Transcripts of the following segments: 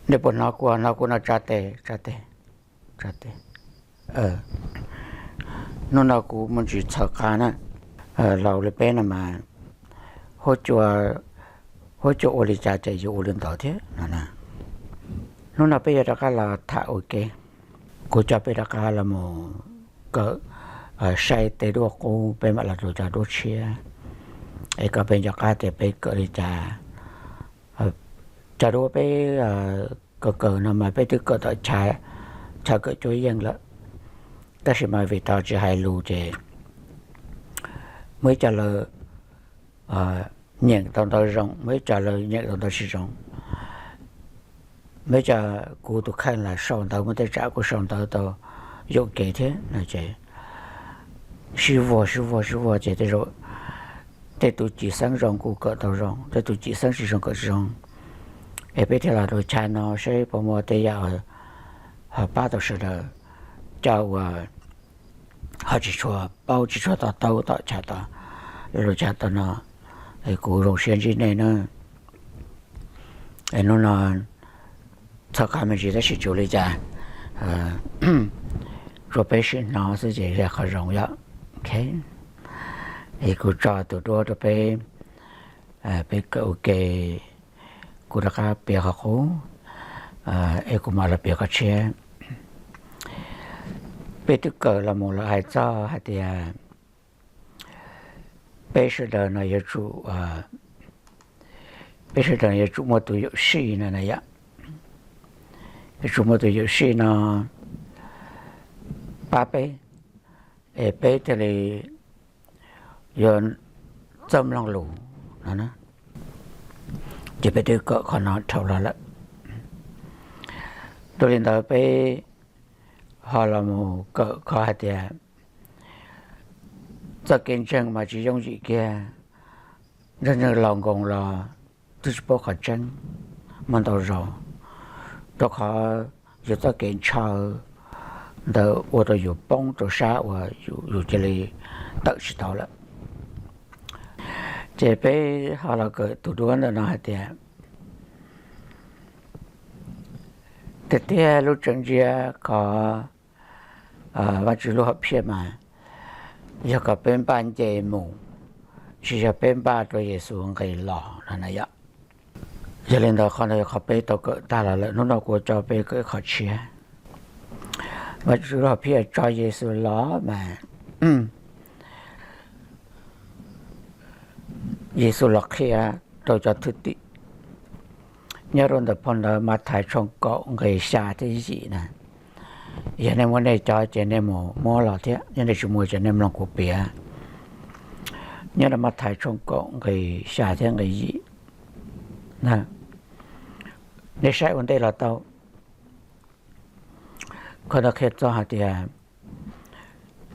Nej puas hnov kuv, hnov kuv no tsa tes, tsa tes, tsa tes. Hnub no kuv muaj ntsis txhaws qa na, laus li peb no mas huab cua, huab cua ua li cas ces yuav ua li ntawd thiab no. Hnub no peb yuav rov qab los tham ua ke, kuv coj peb rov qab los mus kawm, saib tej duab qub peb mam los rau cov duab tshiab, es kom peb nco qab tias peb kawm li cas. Cov duab peb kawm kawm no mas peb twb kawm tom chaw kawm cuab yeej lawm, tab sis mas vim tau tsis hais lus ces muaj ib co lawv nyeem tau ntawv zoo, muaj ib co lawv nyeem tau ntawv tsis zoo. Muaj ib co kuv tus kheej los sau ntawv, muaj tej tsam kuv sau ntawv tau yoom kev thiab no ces sib vuag sib vuag sib vuag ces tej zaum tej tus cim xeeb zoo kuj kawm tau zoo, tej tus cim xeeb tsis zoo kawm tsis zoo. Es peb thiaj los rau chaw no saib puas muaj tej yam ho pab tau sawv daws, cov uas ho tsis tshua paub tsis tshua to taub tom chaw tod, los rau chaw tod no, es kuv zoo siab ntsib nej na. Es hnub no txhaws qa me ntsis tab sis tsis ua li cas, rau peb sib hnov xwb ces yog qhov zoo yom. Es kuv tso tus duab rau peb, peb kawm ua ke, kuv rov qab piav qhov qub, es kuv mam los piav qhov tshiab. Peb twb kawm los mus lawm hais txog hais tias peb sawv daws no yuav tsum, peb sawv daws yuav tsum muaj tus yuam sij no na yom. Yuav tsum muaj tus yuam sij no pab peb, es peb thiaj li yuav txawj mloog lus no. Ces peb twb kawm qhov no dhau los lawm. Dua li ntawd peb ho los mus kawm qhov hais tias txoj kev ntseeg mas tsis yooj yim kiag, ntseeg ntseeg laus nkoos los twb tsis paub qhov tseeb, muaj ntau zaus, rau qhov yus txoj kev ntshaw ntawd ua rau yus poob rau sab uas yus cia li tawm tsis tau lawm. Ces peb ho los kawm tus duab ntawm no hais tias tiag tiag lub tseem ntsia qhov Vajtswv lub hom phiaj mas yog kom peb npaj nce mus, tsis yog peb npaj rau Yexus nqis los no na yom. Yog li ntawd qhov no yog qhov peb tau kawm tag los lawm, hnub no kuv coj peb kawm qhov tshiab. Vajtswv lub hom phiaj tso Yexus los mas Yexus los qhia rau cov thwj tim nyob rau ntawm phau ntawv Mathais tshooj kaum nqe xya thiab yim na. Yog nej muaj nej cov ces nej mus muab los thiab, yog nej tsis muaj ces nej mloog kuv piav. Nyob rau Mathais tshooj kaum nqe xya thiab nqe yim, nej saib ua ntej los tau. Qhov ntawd qhia txog hais tias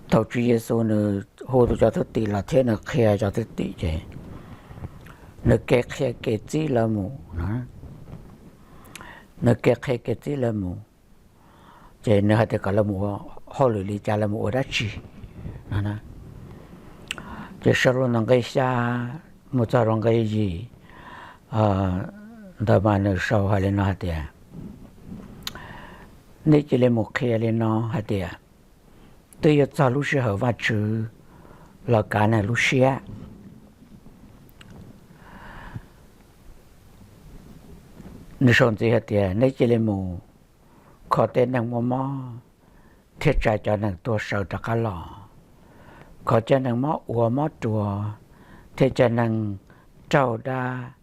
thaum Tswv Yexus nws hu tus cov thwj tim los thiab nws qhia cov thwj tim ces nws ke qhia kev txib lawv mus, nws ke qhia kev txib lawv mus, ces nws hais tias kom lawv mus ua hauj lwm li cas, lawv mus ua dab tsi no. Ces sau rau ntawm nqe xya mus txog rau nqe yim ntawd mas nws sau hais li no hais tias, nej cia li mus qhia li no hais tias, twb yuav txog lub sij hawm Vajtswv los kav neeg lub siab. Nws sau ntxiv hais tias, nej cia li mus kho tej neeg muaj mob thiab tsa cov neeg tuag sawv rov qab los, kho cov neeg mob ua mob rua thiab cov neeg raug dab,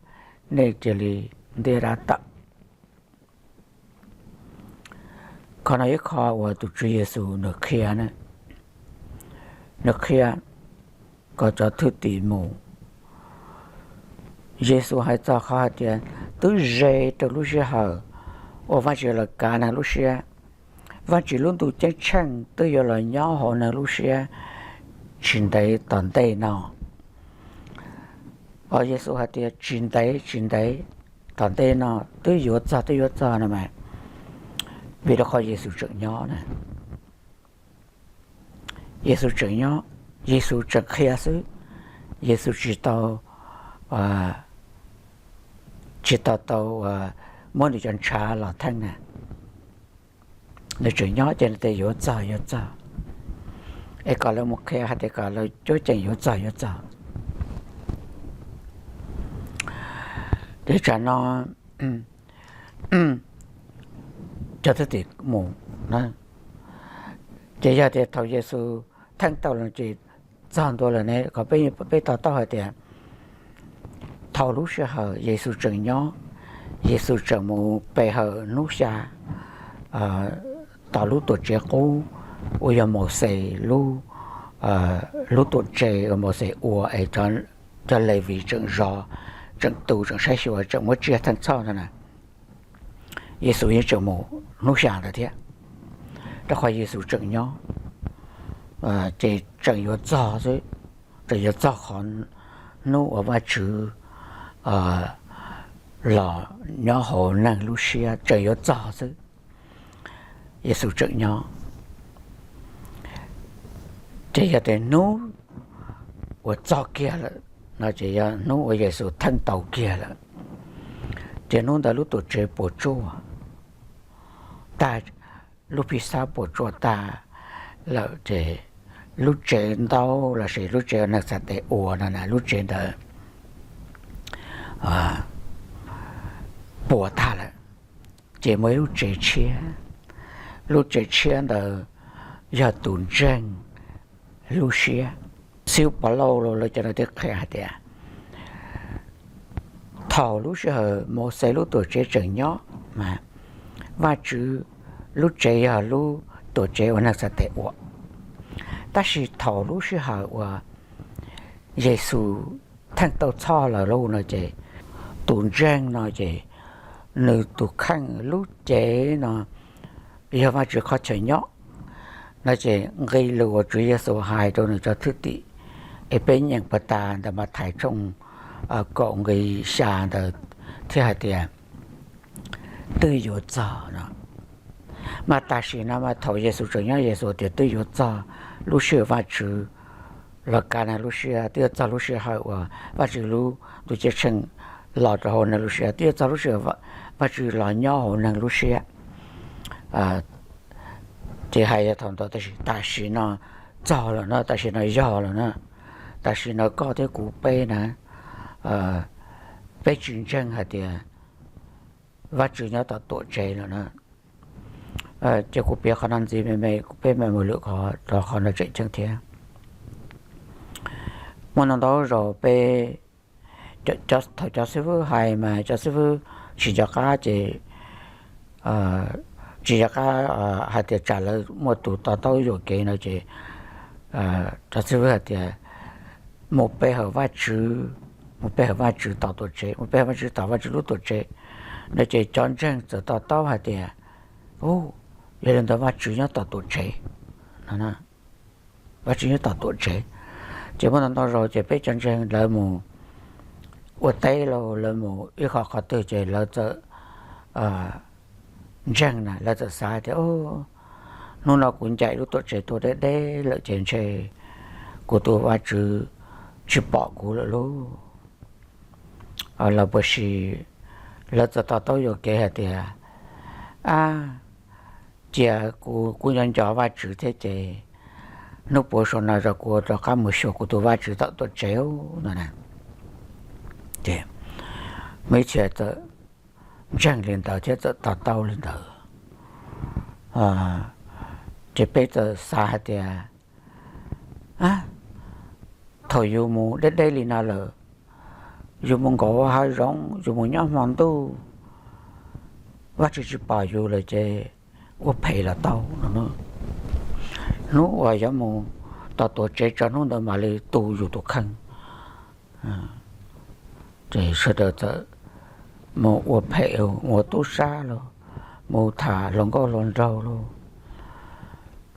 nej cia li ntiab dab tawm. Qhov no ib qho uas tus Tswv Yexus nws qhia, nws qhia kom cov thwj tim mus. Yexus hais txog qhov hais tias twb ze rau lub sij hawm uas Vajtswv los kav neeg lub siab, Vajtswv lub ntuj ceeb tsheej twb yuav los nyob hauv neeg lub siab tsis ntev tom ntej no. Yexus hais tias tsis ntev tsis ntev tom ntej no twb yuav txog, twb yuav txog no mas, vim rau qhov Yexus tseem nyob na. Yexus tseem nyob, Yexus tseem qhia xwb. Yexus tsis tau, tsis tau tau muab nws cov ntshav los theej na. Nws tseem nyob ces nws tias yuav txog yuav txog, es kom lawv mus qhia hais tias kom lawv cuab ceem yuav txog yuav txog. Ces tsam no cov thwj tim mus na, ces yog tias thaum Yexus theej tau lawm ces txog ntua lawm ne, kom peb to taub hais tias thaum lub sij hawm Yexus tseem nyob, Yexus tseem mus pe hawm hnub xya tom lub tuam tsev qub uas yog Mauxes lub, lub tuam tsev uas Mauxes ua es cov Levis tseem zov, tseem tu, tseem saib xyuas, tseem muab tsiaj theej txhoj no na. Yexus yeej tseem mus hnub xya ntawd thiab, rau qhov Yexus tseem nyob, ces tseem yuav txog xwb, tseem yuav txog qhov hnub uas Vajtswv los nyob hauv neeg lub siab, tseem yuav txog xwb. Yexus tseem nyob, ces yog tias hnub uas txog kiag lawm no ces yog hnub uas Yexus theej tau kiag lawm, ces hnub ntawd lub tuam tsev puas tsuaj tag, lub Phij Xab puas tsuaj tag lawm ces lub tsev ntaub lossis lub tsev uas neeg txhais tes ua no na, lub tsev ntawd puas tag lawm, ces muaj ib lub tsev tshiab. Lub tsev tshiab ntawd yog tus ntseeg lub siab. Xib hwb Pov Lauj los lawv cov no thiaj qhia hais tias thaum lub sij hawm Mauxes lub tuam tsev tseem nyob mas Vajtswv lub tsev yog lub tuam tsev uas neeg txhais tes ua, tab sis thaum lub sij hawm uas Yexus theej tau txhoj lawm lauj no ces tus ntseeg no ces nws tus kheej lub cev no yog Vajtswv qhov chaw nyob no ces nqi lus uas Tswv Yexus hais rau nws cov thwj tim es peb nyeem puag tas ntawm Mathais tshooj kaum nqi xya ntawd thiaj hais tias twb yuav txog no. Mas tam sim no mas thaum Yexus tseem nyob Yexus tias twb yuav txog lub sij hawm Vajtswv los kav neeg lub siab, twb yuav txog lub sij hawm uas Vajtswv lub ntuj ceeb tsheej los rau hauv neeg lub siab, twb yuav txog lub sij hawm Vajtswv los nyob hauv neeg lub siab. Ces hais yog thaum ntawd, tab sis tam sim no txog lawm na, tam sim no yog lawm na, tam sim no koj thiab kuv peb na, peb tsis ntseeg hais tias Vajtswv nyob tom tuam tsev lawm na. Ces kuv piav qhov no ntxiv me me, peb mam mus lwm qhov rau qhov no tseem ceeb thiab. Muaj ntau ntau zaus peb, thaum cov xib fwb hais mas cov xib fwb tsis nco qab ces, tsis nco qab hais tias tsam lawv muaj tus to taub yuam kev no ces cov xib fwb hais tias mus pe hawm Vajtswv, mus pe hawm Vajtswv tom tuam tsev, mus pe hawm Vajtswv tom Vajtswv lub tuam tsev no ces cov ntseeg txawm to taub hais tias, u, yog li ntawd Vajtswv nyob tom tuam tsev no, Vajtswv nyob tom tuam tsev. Ces muaj ntau ntau zaus ces peb cov ntseeg lawv mus ua teb los lawv mus ib qho qhov twg ces lawv txawm ntseeg na, lawv txawm xav tias, hnub no kuv ncaim lub tuam tsev tuaj deb deb lawm ces ntshe kuv tus Vajtswv tsis pom kuv lawm lauj. Los puas sis lawv txawm to taub yuam kev hais tias, a, cia kuv kuj nco nco Vajtswv thiab ces hnub puav saum no kuv rov qab mus xyuas kuv tus Vajtswv tom tuam tsev no na. Ces muaj ib txhia txawm ntseeg li ntawd thiab txawm to taub li ntawd. Ces peb txawm xav hais tias, thaum yus mus deb deb li no lawm, yus mus nkaum hav zoov, yus mus nyob hmo ntuj, Vajtswv tsis pom yus lawm ces ua phem los tau no. Hnub uas yuav mus tom tuam tsev tso hnub ntawd mam li tu yus tus kheej. Ces sawv daws txawm mus ua phem, mus ua tub sab los, mus tham hluas nkauj hluas nraug los,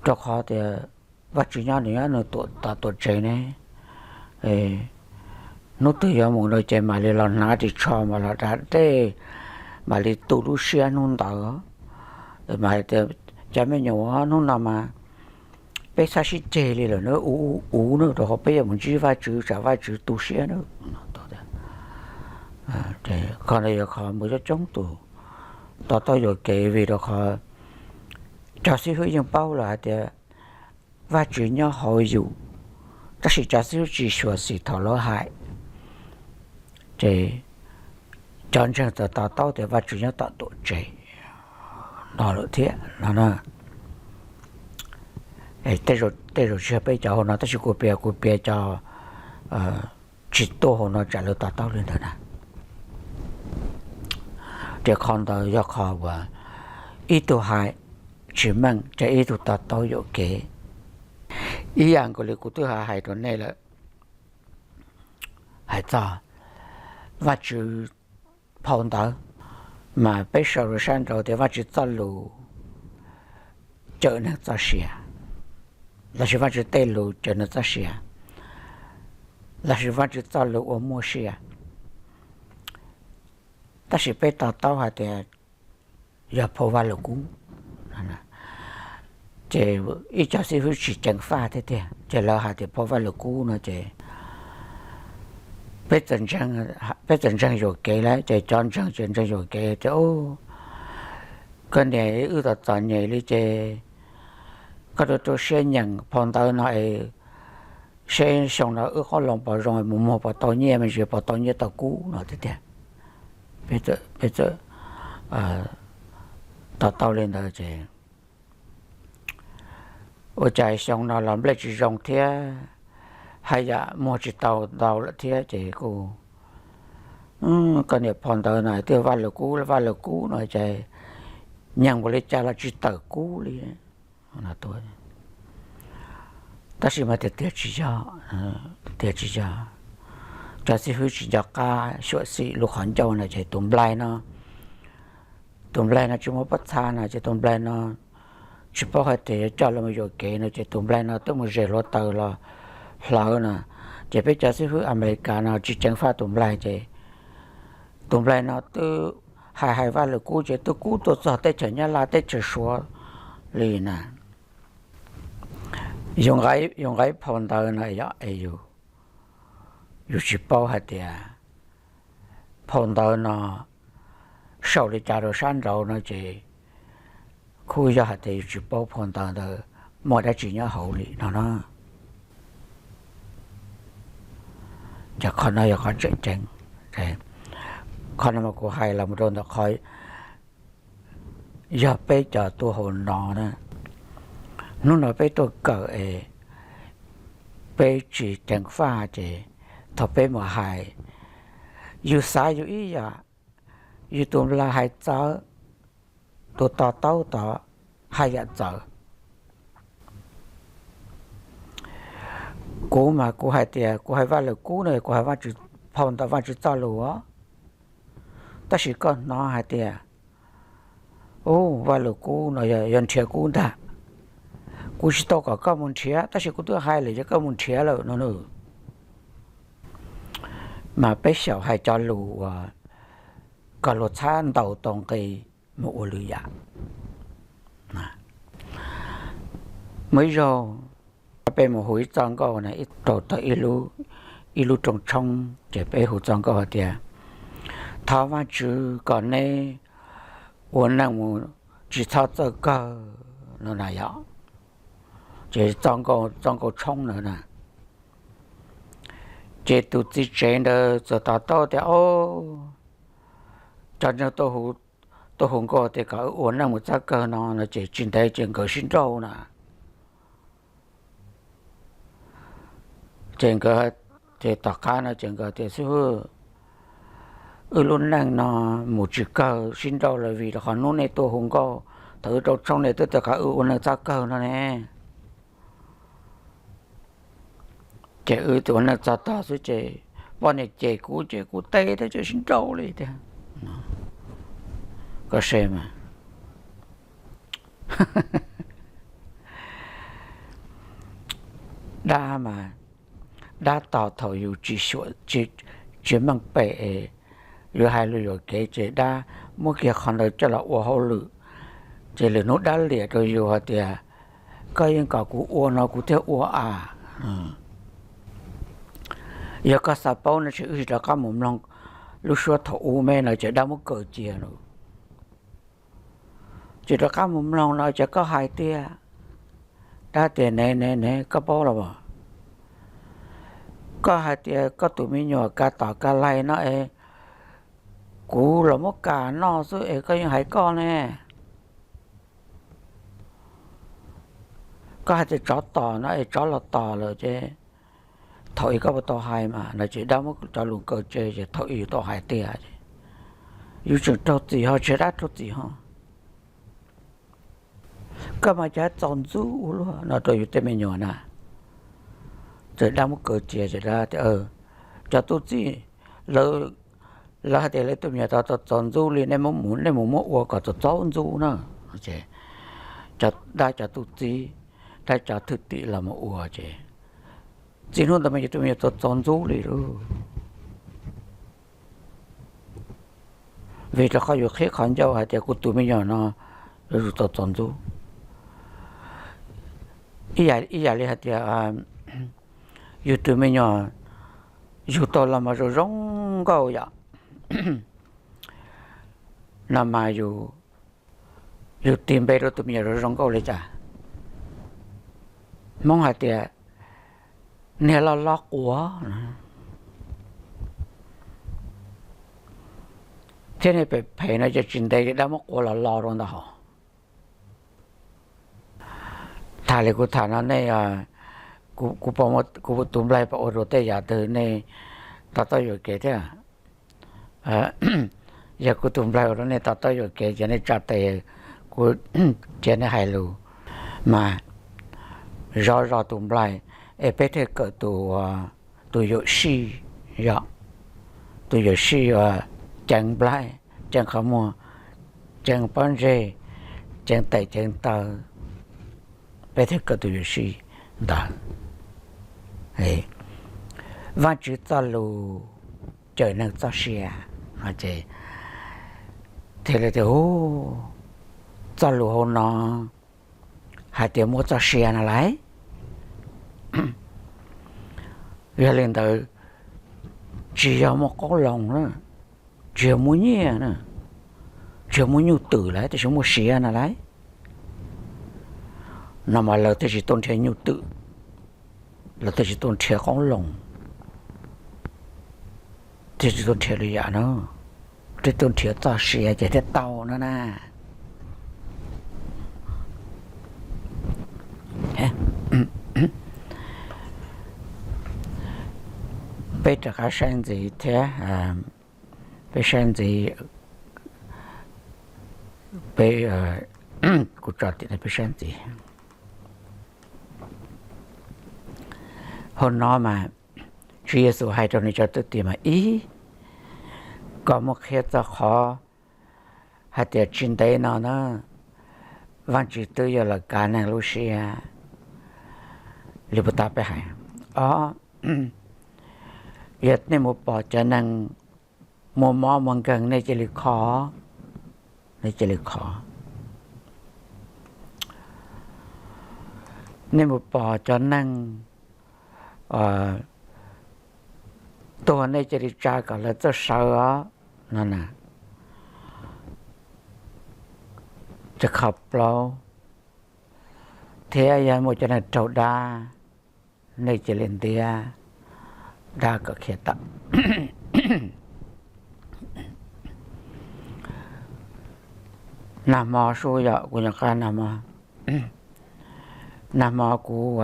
rau qhov tias Vajtswv nyob nws nyob nws tom tuam tsev ne. Hnub twg yuav mus no ces mam li los hnav ris tsho mas los da dej, mam li tu lub siab hnub ntawd. Mas hais tias, cov me nyuam, hnub no mas peb txhob sib ceg li lawm na, uv uv na, rau qhov peb yuav mus ntsib Vajtswv, tsam Vajtswv tu siab na. Qhov no yog qhov muaj coob coob tus to taub yuam kev vim rau qhov cov xib hwb yeej paub lawm hais tias Vajtswv nyob hauv yus, tab sis cov xib hwb tsis xyuam xim thaum lawv hais. Ces cov ntseeg txawm to taub tias Vajtswv nyob tom tuam tsev no lawm thiab no. Tej zaum tsis yog peb cov hauv no tab sis kuv piav kuv piav cov tsis tuaj hauv no tsam lawv to taub li ntawd na. Ces qhov ntawd yog qhov uas ib tug hais tsis meej ces ib tug to taub yuam kev. Ib yam nkaus li kuv twb hais rau nej lawm hais txog Vajtswv phau ntawv, mas peb sau rau sab nraud tias Vajtswv txoj lus cawm neeg txoj sia, lossis Vajtswv tej lus cawm neeg txoj sia, lossis Vajtswv txoj lus uas muaj sia. Tab sis peb to taub hais tias yog phau Vajluskub, ces ib co xib hwb tsis ceev faj thiab tiag ces lawv hais tias phau Vajluskub no ces peb txawm ntseeg yuam kev lawm ces cov ntseeg ces ntseeg yuam kev tias koj niam wb txom txom nyem li ces koj rau rau siab nyeem phau ntawv no es seb xyoo no wb qoob loo puas zoo mus muag puas tau nyiaj me ntsis puas tau nyiaj tau kub no tiag tiag. Peb txawm to taub li ntawd ces ua cas xyoo no los nplej tsis zoo thiab haj yam muag tsis tau ntau lawm thiab ces kuj koj niam phau ntawv no twb Vajluskub Vajluskub no ces nyeem ua li cas los tsis tawm kub li. Tab sis mas tiag tiag tsis yog, tiag tsis yog, cov xib hwb tsis nco qab xyuam xim lub qhov ncauj no ces tus nplaig no, tus nplaig no tsis muaj pob txha no ces tus nplaig no tsis paub hais tias yuav coj los yuam kev no ces tus nplaig no twb mus zes hluav taws los hlawv no. Ces peb cov xib hwb Amelikas no tsis ceev faj tus nplaig ces tus nplaig no twb hais hais Vajluskub ces twb kub tuaj txog teb chaws Nyab Laj teb chaws Suav li na. Yus nqa ib phau ntawv no yog es yus tsis paub hais tias phau ntawv no sau li cas rau sab nraud no ces kuj yog hais tias yus tsis paub phau ntawv ntawd muaj dab tsi nyob hauv li no na. Ces qhov no yog qhov tseem ceeb. Qhov no mas kuv hais los mus rau ntawm qhov yog peb cov tuaj hauv no na, hnub no peb tuaj kawm es peb tsis ceev faj ces thaum peb mus hais, yus xav yus ib yam, yus tus nplaig hais txawv, tus to taub tod haj yam txawv. Kuv mas kuv hais tias kuv hais Vajluskub no kuv hais phau ntawv Vajtswv txoj lus, tab sis koj hnov hais tias u, Vajluskub no yog nrhiav kub ntag, kuv tsis tau kom koj mus nrhiav tab sis kuv twb hais lawm ces koj mus nrhiav lawm no. Mas peb xyaum hais cov lus uas kom luag txhab ntaus tau nqi mus ua lwm yam. Muaj ib zaug peb mus hu ib txoj nkauj na, rau tau ib lub rooj tshoob ces peb hu txoj nkauj hais tias thov Vajtswv kom neb ua neej mus tsis txhob txawj kawg no na yom. Ces txoj nkauj tshoob ntawd na, ces tus txiv tsev ntawd txawm to taub tias o, cov ntseeg tuaj hu nkauj tias kom wb ua neej mus txhob kawg no no ces tsis ntev ces nkawd sib nrauj na. Ces nkawd, ces tom qab no ces nkawd tias xib hwb, wb lub neej no mus tsis kawg sib nrauj lawm vim rau qhov hnub nej tuaj hu nkauj, thaum wb rau tshoob nej twb tias kom wb ua neej txhob kawg no ne. Ces wb ua neej txog tog xwb ces poj niam cem kuv ces kuv teb thiab ces sib nrauj li tiag. Koj saib mas, dab mas, dab tos thaum yus tsis meej pem, yus hais lus yuam kev ces dab muab kiag qhov ntawd coj los ua hauj lwm, ces lwm hnub dab liam rau yus hais tias koj yeej kom kuv ua no kuv thiaj ua a. Yog koj xav paub no ces wb sim rov qab mus mloog lub suab thaum ub me no ces dab muab kaw cia lawm. tsis rov qab mus mloog no ces koj hais tiag. Dab tias, Ne ne ne, koj paub los as, koj hais tias koj tus me nyuam kav tom kav lais no es kuv los muab kam noj xwb es koj yeej hais koj ne. Koj hais tias tsov tom no es tsov los tom lawm ces thaum ub koj puas tau hais mas no ces dab muab cov lus kaw tseg ces thaum ub yus tau hais tiag ces yus tseem raug txim ho tseg dab raug txim ho. Koj mas cas txaus ntxub ua luaj no rau yus tej me nyuam na. Ces dab muab kaw cia ces dab tias, Cov tub txib lawv, lawv hais tias lawv tus me nyuam tau txaus ntxub li, nej mus, nej mus muab ua kom txaus ntxub na. Dab cov tub txib, dab cov thwj tim los mus ua ces txij hnub ntawd mas yus tus me nyuam txaus txaus ntxub li lauj. Vim rau qhov yus qhib qhov ncauj hais tias kuv tus me nyuam no yuav tsum tau txaus ntxub. Ib yam li hais tias yus tus me nyuam yug tau los mas zoo zoo nkauj yom, no mas yus tis npe rau tus me nyuam zoo zoo nkauj li cas? Hmoob hais tias niag loj loj quav, thiab niag phem phem no ces tsis ntev ces dab muab quav los lo rau ntawd hos. Tham li kuv tham no nej, kuv tus nplaig puas ua rau tej yam twg nej to taub yuam kev thiab. Yog kuv tus nplaig ua rau nej to taub yuam kev ces nej tsa tes, kuv cia nej hais lus mas zov zog tus nplaig es peb thiaj kawm tus, tus yuam sij, yog tus yuam sij uas ceev nplaig, ceev qhov muag, ceev pob ntseg, ceev tes ceev taw, peb thiaj kawm tus yuam sij ntawd. Vaajtswv txoj lus cawm neeg txoj sia, ces thiaj li tias, txoj lus hauv no hais tias muaj txoj sia no lauj. Yog li ntawd, tsis yog muaj qoob loo na, tsis yog muaj nyiaj na, tsis yog muaj nyuj twm lawm, tiam sis muaj sia no lauj. No mas lawv thiaj tsis tuaj nrhiav nyuj twm, lawv thiaj tsis tuaj nrhiav qoob loo, thiaj tsis tuaj nrhiav lwm yam no, thiaj tuaj nrhiav txoj sia ces thiaj tau no na. Peb rov qab saib ntxiv thiab, peb saib ntxiv, peb, kuv tso tim no peb saib ntxiv. Hauv no mas Tswv Yexus hais rau nws cov thwj tim mas ib, kom muab qhia txog qhov hais tias tsis ntev no na, Vaajtswv twb yuav los kav neeg lub siab li puag ta peb hais. Ob, yog nej mus pom cov neeg muaj mob muaj nkeeg nej cia li kho, nej cia li kho. Nej mus pom cov neeg tuag nej cia li tsa kom lawv txawj sawv os no na. Ces qhov plaub, thiab yog muaj cov neeg raug dab, nej cia li ntiab dab kom khiav tawm. Nag hmo sub yom, kuv nyuam qhuav, nag hmo kuv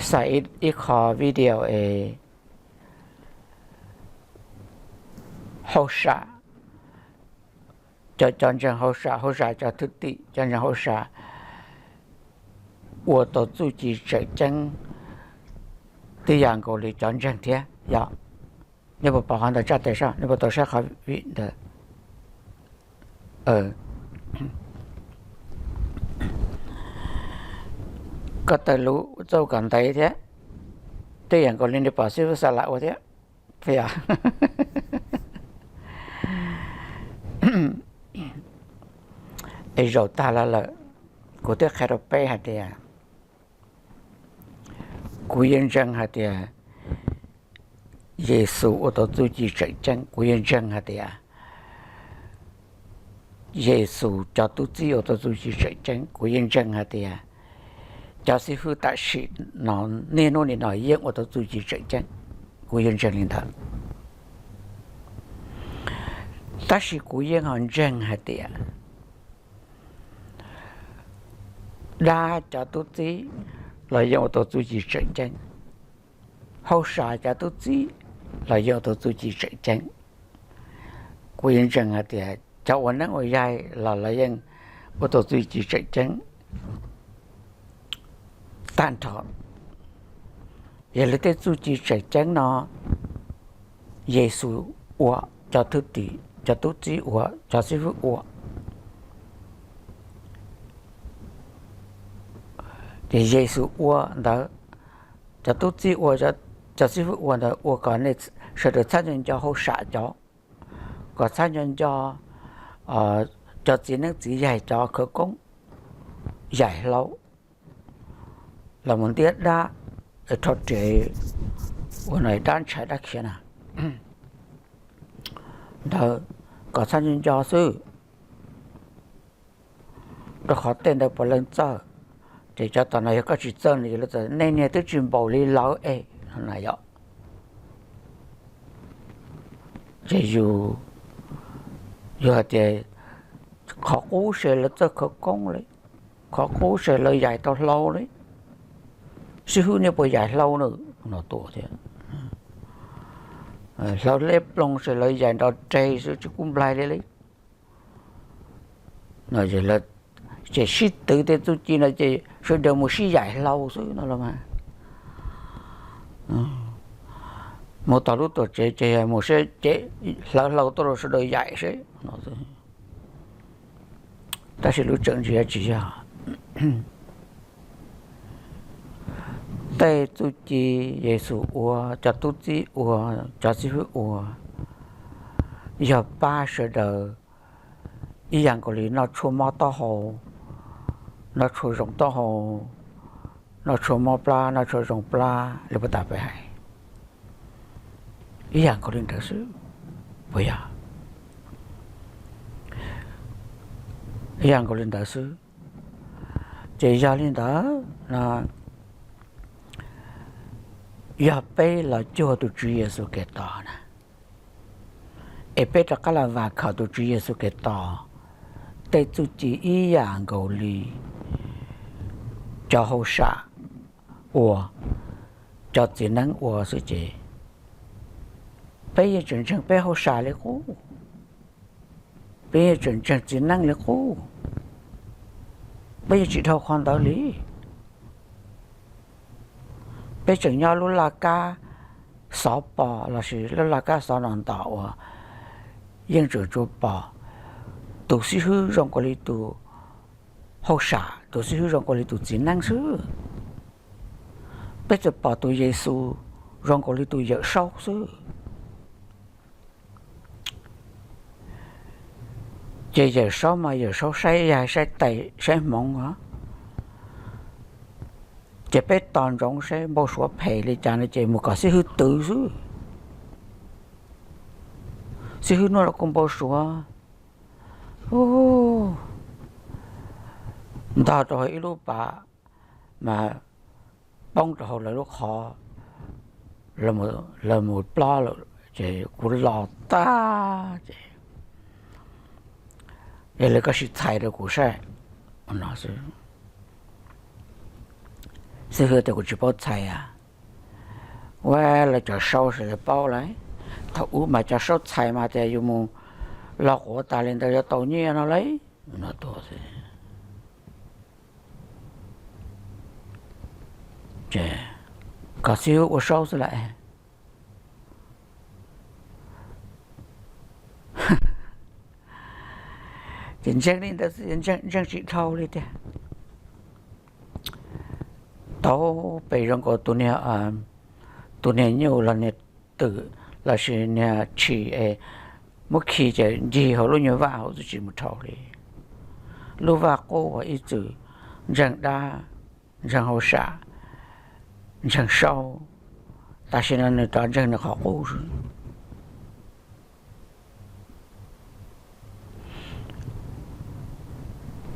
xa ib qho video es hauj sam, cov, cov ntseeg hauj sam, hauj sam cov thwj tim, cov ntseeg hauj sam ua tau txuj ci tseem ceeb tib yam nkaus li cov ntseeg thiab yom. Nej puas pom qhov ntawd? Tsa tes saib, nej puas tau saib qhov vim ntawd? Koj taw lus txuj kom ntev thiab, tib yam nkaus li nej pom xib fwb xa las ua thiab. Es zaum tag los lawm, kuv twb qhia rau peb hais tias kuv yeej ntseeg hais tias Yexus ua tau txuj ci tseem ceeb, kuv yeej ntseeg hais tias Yexus cov tub txib ua tau txuj ci tseem ceeb. Kuv yeej ntseeg hais tias cov xib hwb tam sim no niaj hnub nim no yeej ua tau txuj ci tseem ceeb. Kuv yeej ntseeg li ntawd. Tab sis kuv yeej ho ntseeg hais tias dab cov tub txib los yeej ua tau txuj ci tseem ceeb, hauj sam cov tub txib los yeej ua tau txuj ci tseem ceeb. Kuv yeej ntseeg hais tias cov ua neeb ua yaig los lawv yeej ua tau txuj ci tseem ceeb tag nrho. Yog li tej txuj ci tseem ceeb no Yexus ua, cov thwj tim, cov tub txib ua, cov xib hwb ua. Ces Yexus ua ntawd, cov tub txib ua, cov xib hwb ua ntawd ua kom nej sawv daws txhob nco nco hauj sam cov, kom txhob nco nco cov txiv neeb txiv yaig cov khawv koob yaim hlau los mus ntiab dab, rho riam ua no dab ntshai dab khiav na ntawd, kom txhob nco nco xwb. Rau qhov tej ntawd puav leej txawj. Ces cov tom no yog koj tsis txawj no, nej niag twb tsis npaum li lawv es no na yom. Ces yus, yus hais tias qhov qub ces lawv txawj khawv koob li, qhov qub ces lawv yaim tau hlau li. Xib hwb nej puas yaim hlau na? No tuaj thiab, hlau leb ploog ces lawv yaim nrov reg xwb tsis kub nplaig li li. Ces sib twv tej txuj ci no ces sawv daws mus sib yaim hlau xwb no los mas. Mus tom lub tuam tsev ces mus sib cem, hlawv hlau tuaj rau sawv daws yaim seb no xwb. Tab sis lub tseem ntsis tsis yog. Tej txuj ci Yexus ua, cov tub txib ua, cov xib hwb ua, yog pab sawv daws ib yam nkaus li noj tshuaj mob taub hau, noj tshuaj zoo taub hau, noj tshuaj mob plab, noj tshuaj zoo plab li puag ta peb hais, ib yam nkaus li ntawd xwb, puas yog? Ib yam nkaus li ntawd xwb. Ces yog li ntawd no, yog peb los cuag tus Tswv Yexus Khetos na, es peb rov qab los vam khom tus Tswv Yexus Khetos tej txuj ci ib yam nkaus li cov hauj sam ua, cov txiv neeb ua xwb ces peb yeej tseem ntseeg peb hauj sam li qub, peb yeej tseem ntseeg txiv neeb li qub, peb yeej tsis dhau qhov ntawd li. Peb tseem nyob lub laj kab xov pos lossis lub laj kab xov no ntos uas yeej tseem tsuas pom tus xib hwb zoo nkaus li tus hauj sam, tus xib hwb zoo nkaus li tus txiv neeb xwb. Peb tsuas pom tus Yexus zoo nkaus li tus yawm saub xwb. Ces yawm saub mas yawm saub saib yaig saib tais saib hmoov os. Ces peb tos ntsoov saib npau suav phem li cas no ces mus kom xib hwb twv xwb. Xib hwb nuaj los kuj npau suav ntog rau hauv ib lub pas mas poob rau hauv lawv lub qhov, lawv mus plob lawm ces kuv los tag ces yog li koj sim txhais rau kuv saib no xwb. Xib hwb tias kuv tsis paub txhais a. Ua lawv cov saub sawv daws paub lawm, thaum ub mas cov saub txhais mas tias yus mus lo quav tas li ntawd yuav tau nyiaj no lauj no tuaj. Ces kom xib hwb ua saub xwb las. Ces ntseeg li ntawd xwb, ntseeg tsis dhau li tiag. Tau pes zoo nkaus tus niag nyuj los niag twm lossis niag tshis es muab khi ces ncig hauv lub nyuag vaj hauv txuj tsis mus dhau li. Lub vaj qub uas ib txwm ntseeg dab, ntseeg hauj sam, ntseeg saub, tam sim no nws rov ntseeg nws qhov qub xwb.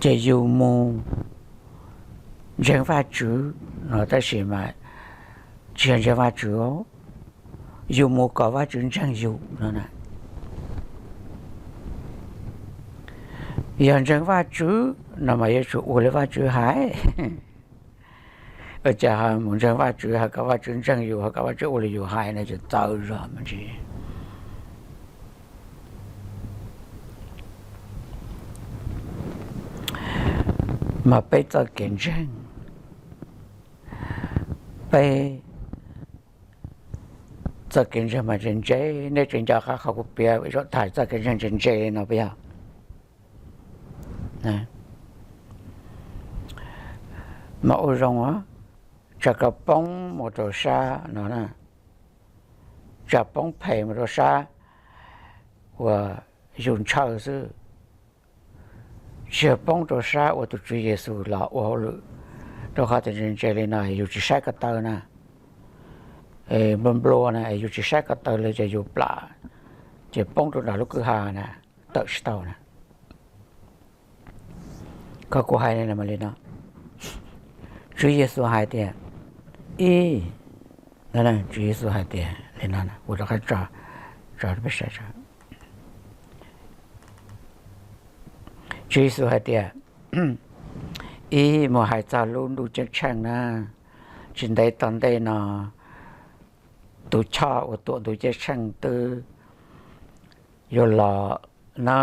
Ces yus mus ntseeg Vajtswv no tab sis mas tsis yog ntseeg Vajtswv, yus mus kom Vajtswv ntseeg yus no. Yog ntseeg Vajtswv no mas yuav tsum ua li Vajtswv hais. Ces mus ntseeg Vajtswv, hais kom Vajtswv ntseeg yus, hais kom Vajtswv ua li yus hais no ces txawv zog mas tsis. Mas peb txoj kev ntseeg, peb txoj kev ntseeg mas ntse ntse, nej tseem nco qab qhov kuv piav zaum tas txoj kev ntseeg ntse ntse no puas yog? Mas ua zoo, tsam koj poob mus rau sab no, tsam poob phem mus rau sab uas yus ntshaw xwb, tsis yog poob rau sab uas tus Tswv Yexus los ua hauj lwm. Rau qhov tias ntse ntse li no yus tsis saib ko taw na, nplua nplua na yus tsis saib ko taw li ces yus plam, ces poob rau nram lub kwj ha na, tawm tsis tau na. Koj kuv hais li no, Tswv Yexus hais tias, ib, Tswv Yexus hais tias li no, kuv rov qab tso, Tswv Yexus hais tias, ib, mus hais txog lub ntuj ceeb tsheej na, tsis ntev tom ntej no tus choj uas tuam ntuj ceeb tsheej twb yuav los na,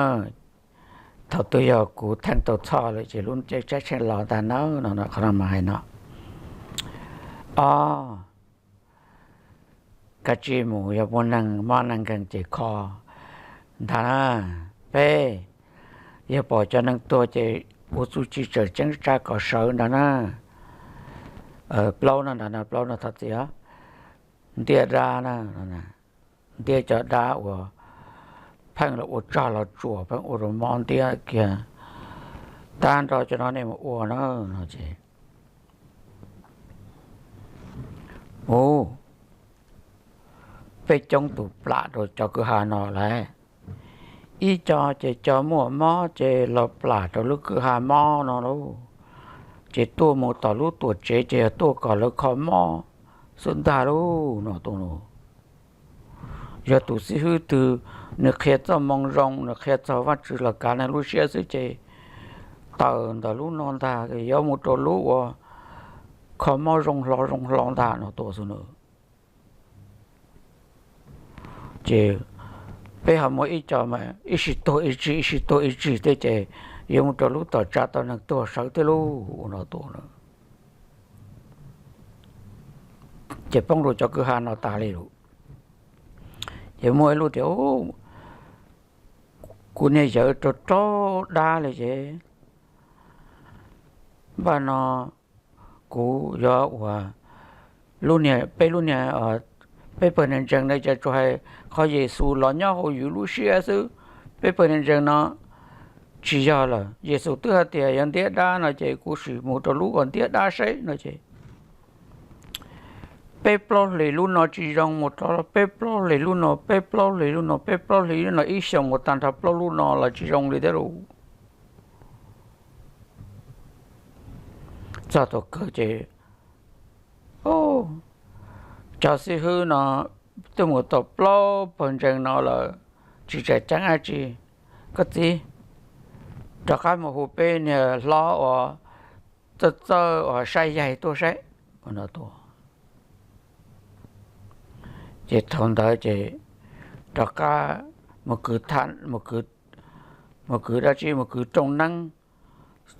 thaum twg yog kuv theej tau txhoj lawm ces lub ceeb tsheej los ntag na no, qhov no mas hais no. Ob, kav tsij mus, yog muaj neeg mob neeg nkeeg ces kho ntag na. Peb, yog pom cov neeg tuag ces ua txuj ci tseem ceeb tsa kom sawv ntag na. Plaub no ntag no, plaub no thov txim, ntiab dab na, ntiab cov dab uas pheej los ua tsog los tsuam, pheej ua rau mob ntiab kiag, tag nrho cov no nej mus ua na no ces ub, peb coob tus plam rau cov kwj ha no lawm. Ib co ces cov muaj mob ces los plam rau lub kwj ha mob no lauj, ces tuaj mus tom lub tuam tsev ces yog tuaj kom lawv kho mob xwb ntag lauj no tuaj no. Yog tus xib hwb twg nws qhia txoj moo zoo, nws qhia txog Vajtswv los kav neeg lub siab xwb ces tawm ntawm lub no ntag, yuav mus rau lub uas kho mob zoo hlo zoo hlo ntag no tuaj xwb na. Ces peb ho muaj ib co mas ib sij tuag ib tsig, ib sij tuag ib tsig thiab ces yuav mus rau lub tom tsa tau neeg tuag sawv thiab lauj no tuaj. Ces poob rau cov kwj ha no tas li lauj. Ces muaj ib lub tias, kuv niag yawm raug raug dab li ces npaj no kuv yuav ua lub niag, peb lub niag, peb pawg niag ntseeg no ces tsuas hais qhov Yexus los nyob hauv yus lub siab xwb. Peb pawg niag ntseeg no tsis yog lawm, Yexus twb hais tias yog ntiab dab no ces kuv sim mus rau lub uas ntiab dab seb no ces peb plaub hlis lub no tsis zoo, mus rau peb plaub hlis lub no, peb plaub hlis lub no, peb plaub hlis lub no, ib xyoos mus tag nrho plaub lub no los tsis zoo li thiab lauj. Txog thaum kawg ces cov xib hwb no twb mus tau plaub pawg ntseeg no lawm, tsis tseem ceeb dab tsi. Koj txiv, rov qab mus hu peb niag hlob uas txawj txawj uas saib yaig tuaj saib no tuaj. Ces thaum ntawd ces rov qab mus kwv tham, mus kwv dab tsi, mus kwv rooj neeb,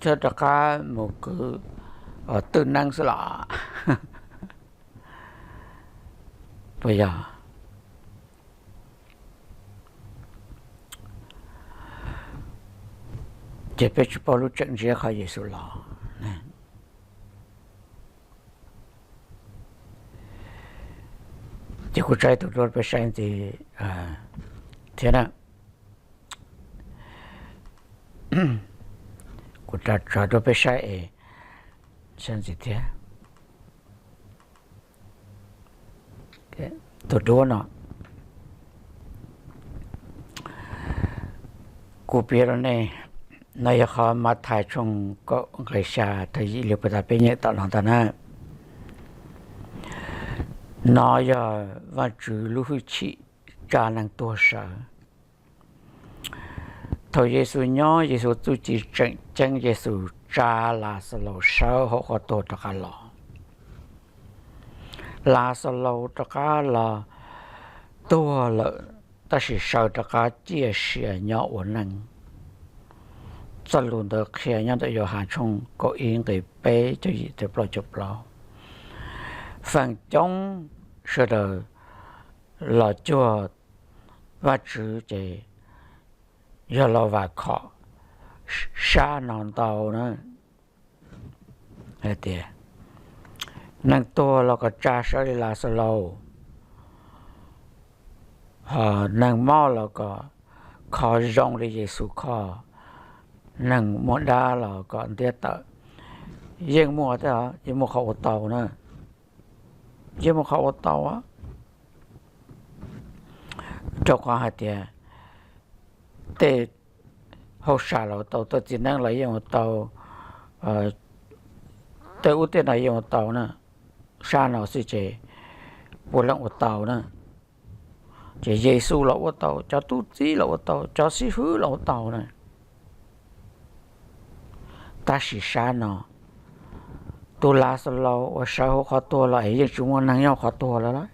thiab rov qab mus kwv twj neeb xwb los puas yog? Ces peb tsis paub lub tseem ntsiab qhov Yexus los. Ces kuv tso ib tug duab peb saib ntxiv thiab na. Kuv tso duab peb saib es saib ntxiv thiab. Tus duab no kuv piav rau nej, No yog qhov Mathais tshooj kaum nqe xya, thawj yim li puag ta peb nyeem tom no ntag na. No yog Vajtswv lub hwj chim tsa neeg tuag sawv. Thaum Yexus nyob, Yexus txuj ci tseem ceeb, Yexus tsa Laxalaus sawv hauv qhov tuag rov qab los. Laxalaus rov qab los tuag lawm, tab sis sawv rov qab ciaj sia nyob ua neej. Txoj lus ntawd qhia nyob ntawm Yauhas tshooj kaum ib nqe peb, caug yim, plaub caug plaub. Feem coob sawv daws los cuag Vajtswv ces yog los vam khom sab no ntau na. Hais tias neeg tuag los kom tsa sawv li Laxalaus, ho neeg mob los kom kho zoo li Yexus kho, neeg muaj dab los kom ntiab tawm. Yeej muaj, yeej muaj qhov ua tau na, yeej muaj qhov ua tau. Rau qhov hais tias tej hauj sam los ua tau, tej txiv neeb los yeej ua tau, tej ub tej no yeej ua tau na. Sab no xwb ces puav leej ua tau na. Ces Yexus los ua tau, cov tub txib los ua tau, cov xib hwb los ua tau na. Tab sis sab no, tus Laxalaus uas sawv hauv qhov tuag los es yeej tsis muaj neeg nyob qhov tuag lawm lauj.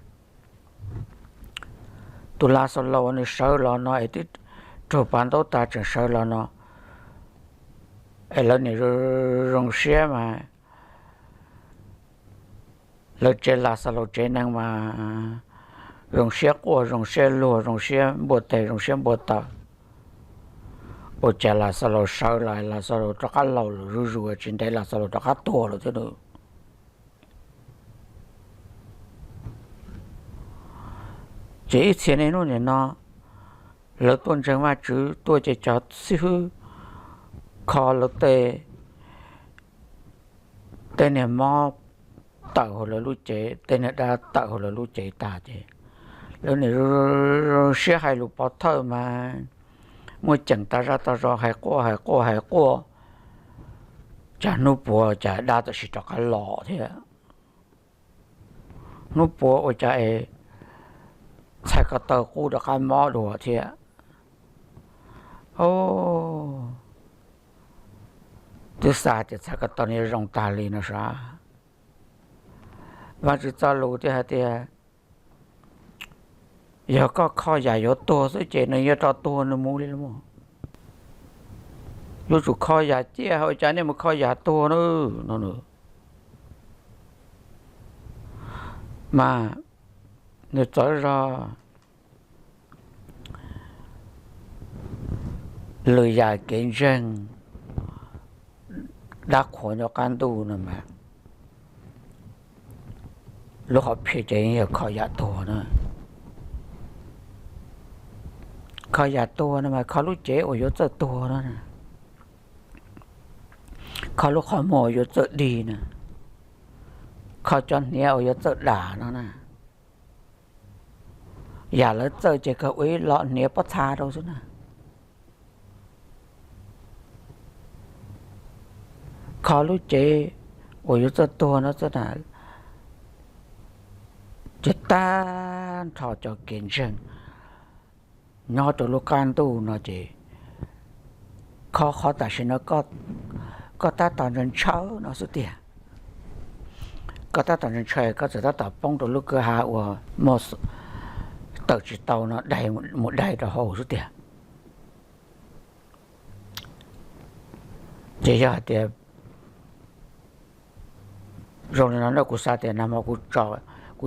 Tus Laxalaus uas nws sawv los no es twb raug pav ntaub tas tseem sawv los no, es lawv niam zoo siab mas lawv tsev Laxalaus tsev neeg mas zoo siab quaj, zoo siab luag, zoo siab npuaj teg, zoo siab npuaj taw. Ua cas Laxalaus sawv los Laxalaus rov qab laus lawm zuj zus, tsis ntev Laxalaus rov qab tuag lawm thiab. Ces ib txhia niaj hnub nim no lawv tuaj ntseeg Vajtswv tuaj ces cov xib hwb kho lawv tej niag mob tawm hauv lawv lub cev, tej niag dab tawm hauv lawv lub cev tag ces lawv niam zoo siab hais lus pov thawj mas muaj ceem tas zaj tas zog, hais quaj hais quaj hais quaj, cas hnub puav cas dab tam sim rov qab los thiab. Hnub puav ua cas es txhais ko taw qub rov qab mob dua thiab. Twb xav tias txhais ko taw no zoo tag li no sav. Vajtswv txoj lus thiaj hais tias, yog koj kho yam yuav tuag xwb ces nws yuav rov tuag nws mus li los? Yuav tsum kho yam ciaj, ua cas nej mus kho yam tuag na no. Mas nws txawv zog lwm yam kev ntseeg dab qhuas nyob qab ntuj no mas lub hom phiaj ces yog kho yam tuag na. Kho yam tuag no mas kho lub cev uas yuav txawj tuag no, kho lub qhov muag uas yuav txawj dig na, kho cov hniav uas yuav txawj dam no na. Yam lawv txawj ces kawg ua ib lo hniav pob txha rau xwb na. Kho lub cev uas yuav txawj tuag no xwb na. Ces tag nrho cov kev ntseeg nyob rau lub qab ntuj no ces kho qhov tam sim no koj tab tom ntshaw ntshaw no xwb tiag. Koj tab tom ntshaw ntshaw, koj txawm tab tom poob rau lub kwj ha uas muaj tawm tsis tau no, mus daig rau hauv xwb tiag. Ces yog hais tias zoo li no na, kuv xav tias nag hmo kuv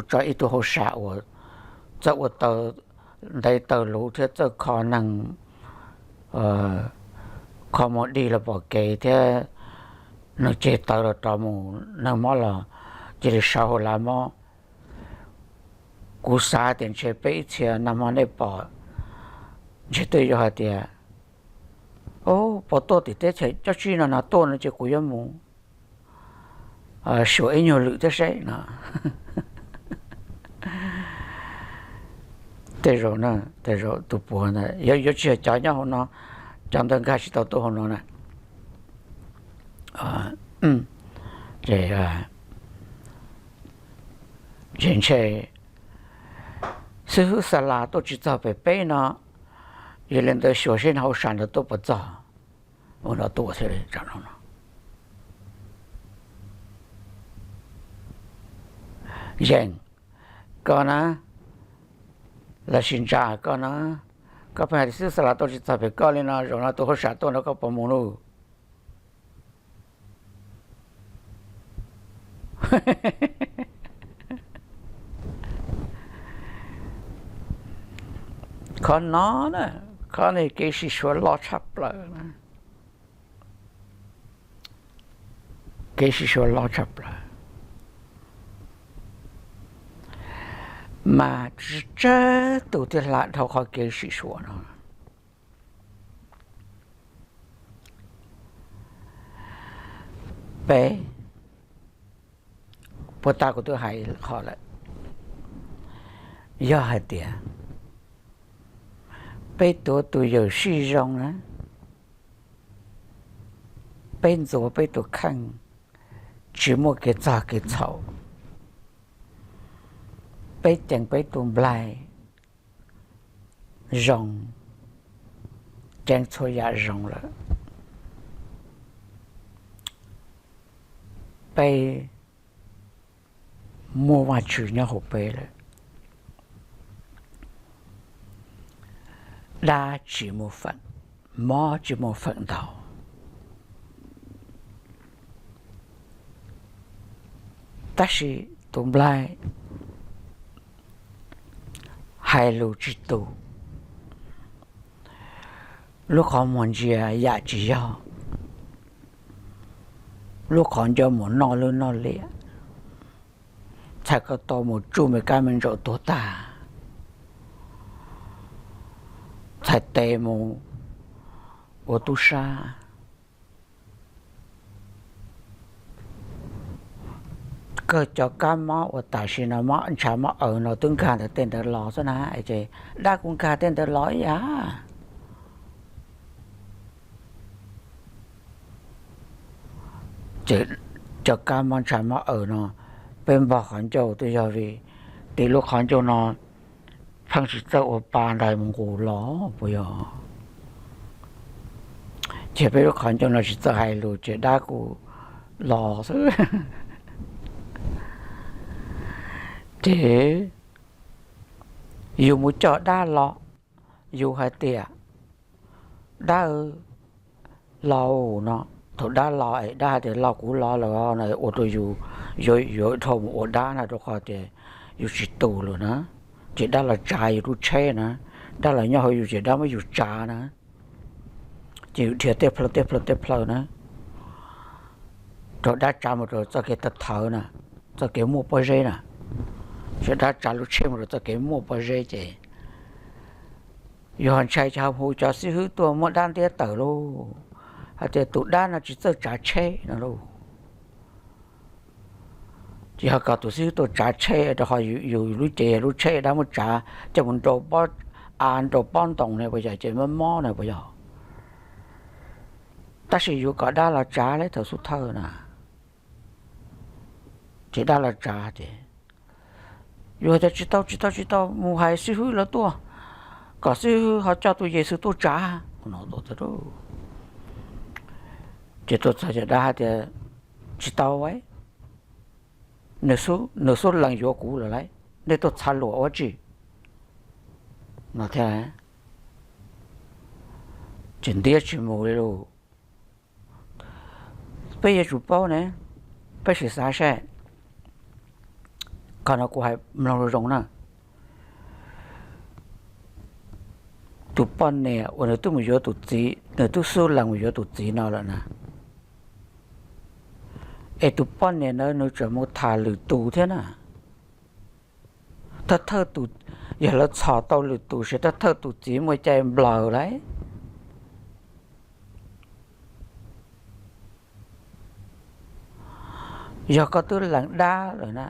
tso ib tug hauj sam uas txawj ua taw, ntev taw luv thiab txawj kho neeg, kho mus dig los pom kev thiab neeg ceg taw los rov mus, neeg mob los cia li sawv hauv lav mob. Kuv xav tias ntshe peb ib txhia nag hmo nej pom, ntshe twb yuav hais tias, o, puas tuaj tim teb chaws coj tsib no no tuaj no ces kuv yuav mus xyuas ib nyuag lwm thiab seb no. Tej zaum, tej zaum tus puav ntawd yuav tsis yog cov nyob hauv no, cov ntawd nkag tsis tau tuaj hauv no na. Ces, ces ntshe xib hwb Xa Las tuaj tsis txog pem peb no, yog li ntawd xyuas seb hauj sam ntawd tuaj puas txog. Ua no tuaj thiab li. Yeej, koj na, los sis Ntsa koj na, koj pheej hais tias xib hwb Xa Las tuaj tsis txog pem koj li no, zaum no tus hauj sam tuaj no koj puas mus lauj? Qhov no na, qhov no kev sib suav loj tshaj plaws na. Kev sib suav loj tshaj plaws. Mas tsawg tus thiaj hla dhau qhov kev sib suav no. Peb, puag ta kuv twb hais qhov lawm, yog hais tias peb tuav tus yawm sij zoo na, peb ntxuav peb tus kheej, tsis muaj kev txog kev txhaum, peb ceev peb tus nplaig zoo, ceev txhua yam zoo lawm, peb muaj Vajtswv nyob hauv peb lawm. Dab tsis muaj feem, mob tsis muaj feem ntau. Tab sis tus nplaig hais lus tsis tu, lub qhov muag ntsia yam tsis yog, lub qhov ncauj mus noj lwj noj liam, txhais ko taw mus tsuj me kab me ntsaum tuag tag, txhais tes mus ua tub sab. Kawg cov kab mob uas tam sim no mob ntshav mob aws no twb nkag ntawm tej ntawd los xwb na, ces dab kuj nkag tej ntawd los ib yam. Ces cov kab mob ntshav mob aws no, peb npog qhov ncauj twb yog vim tim lub qhov ncauj no pheej tsis txawj ua pa ntais mus nqus los puas yog? Ces peb lub qhov ncauj no tsis txawj hais lus ces dab kuj los xwb. Ces yus mus coj dab los, yus hais tias dab los no, thaum dab los es dab hais tias los kuv los lawm no, ua rau yus yuav dhau mus ua dab na, rau qhov tias yus tsis tu lawm na. Ces dab los tsav yus lub tsheb na, dab los nyob hauv yus ces dab muab yus tsav na. Ces yus dhia tej plhaw tej plhaw tej plhaw na, rau dab tsav mus rau txoj kev thawv thawv na, txoj kev muaj pob zeb na. Ces dab tsav lub tsheb mus rau txoj kev muaj pob zeb ces yus ho ntshai ces ho hu cov xib hwb tuaj muab dab ntiab tawm lauj, hais tias tus dab no tsis txawj tsav tsheb no lauj. Ces ho kom tus xib hwb tuaj tsav tsheb rau qhov yus lub cev lub tsheb dab muab tsav coj mus nrau pob av nrau pob ntoo ne puas yog, ces mob mob na puas yog? Tab sis yus kom dab los tsav li thaum xub thawj na, ces dab los tsav ces yus hais tias tsis tau tsis tau tsis tau, mus hais xib hwb lawv tuaj, kom xib hwb ho coj tus Yexus tuaj tsav. Ces tuaj txog ces dab hais tias tsis tau, nws xub lees yuav kuv lawm lauj, nej tuaj txhab luam ua tsi no thiab. Ces ntiab tsis mus li lauj. Peb yuav tsum paub ne, peb sim xav seb, qhov no kuv hais mloog zoo zoo na. Tus poj niam uas nws twb mus yuav tus txiv, nws twb xub lees mus yuav tus txiv no lawm na, es tus poj niam ntawd nws tseem mus tham lwm tus thiab na. Thawj thawj tus, yog lawv txhom tau lwm tus ces thawj thawj tus txiv muaj cai nplawg lauj. Yog koj twb lees dab lawm na,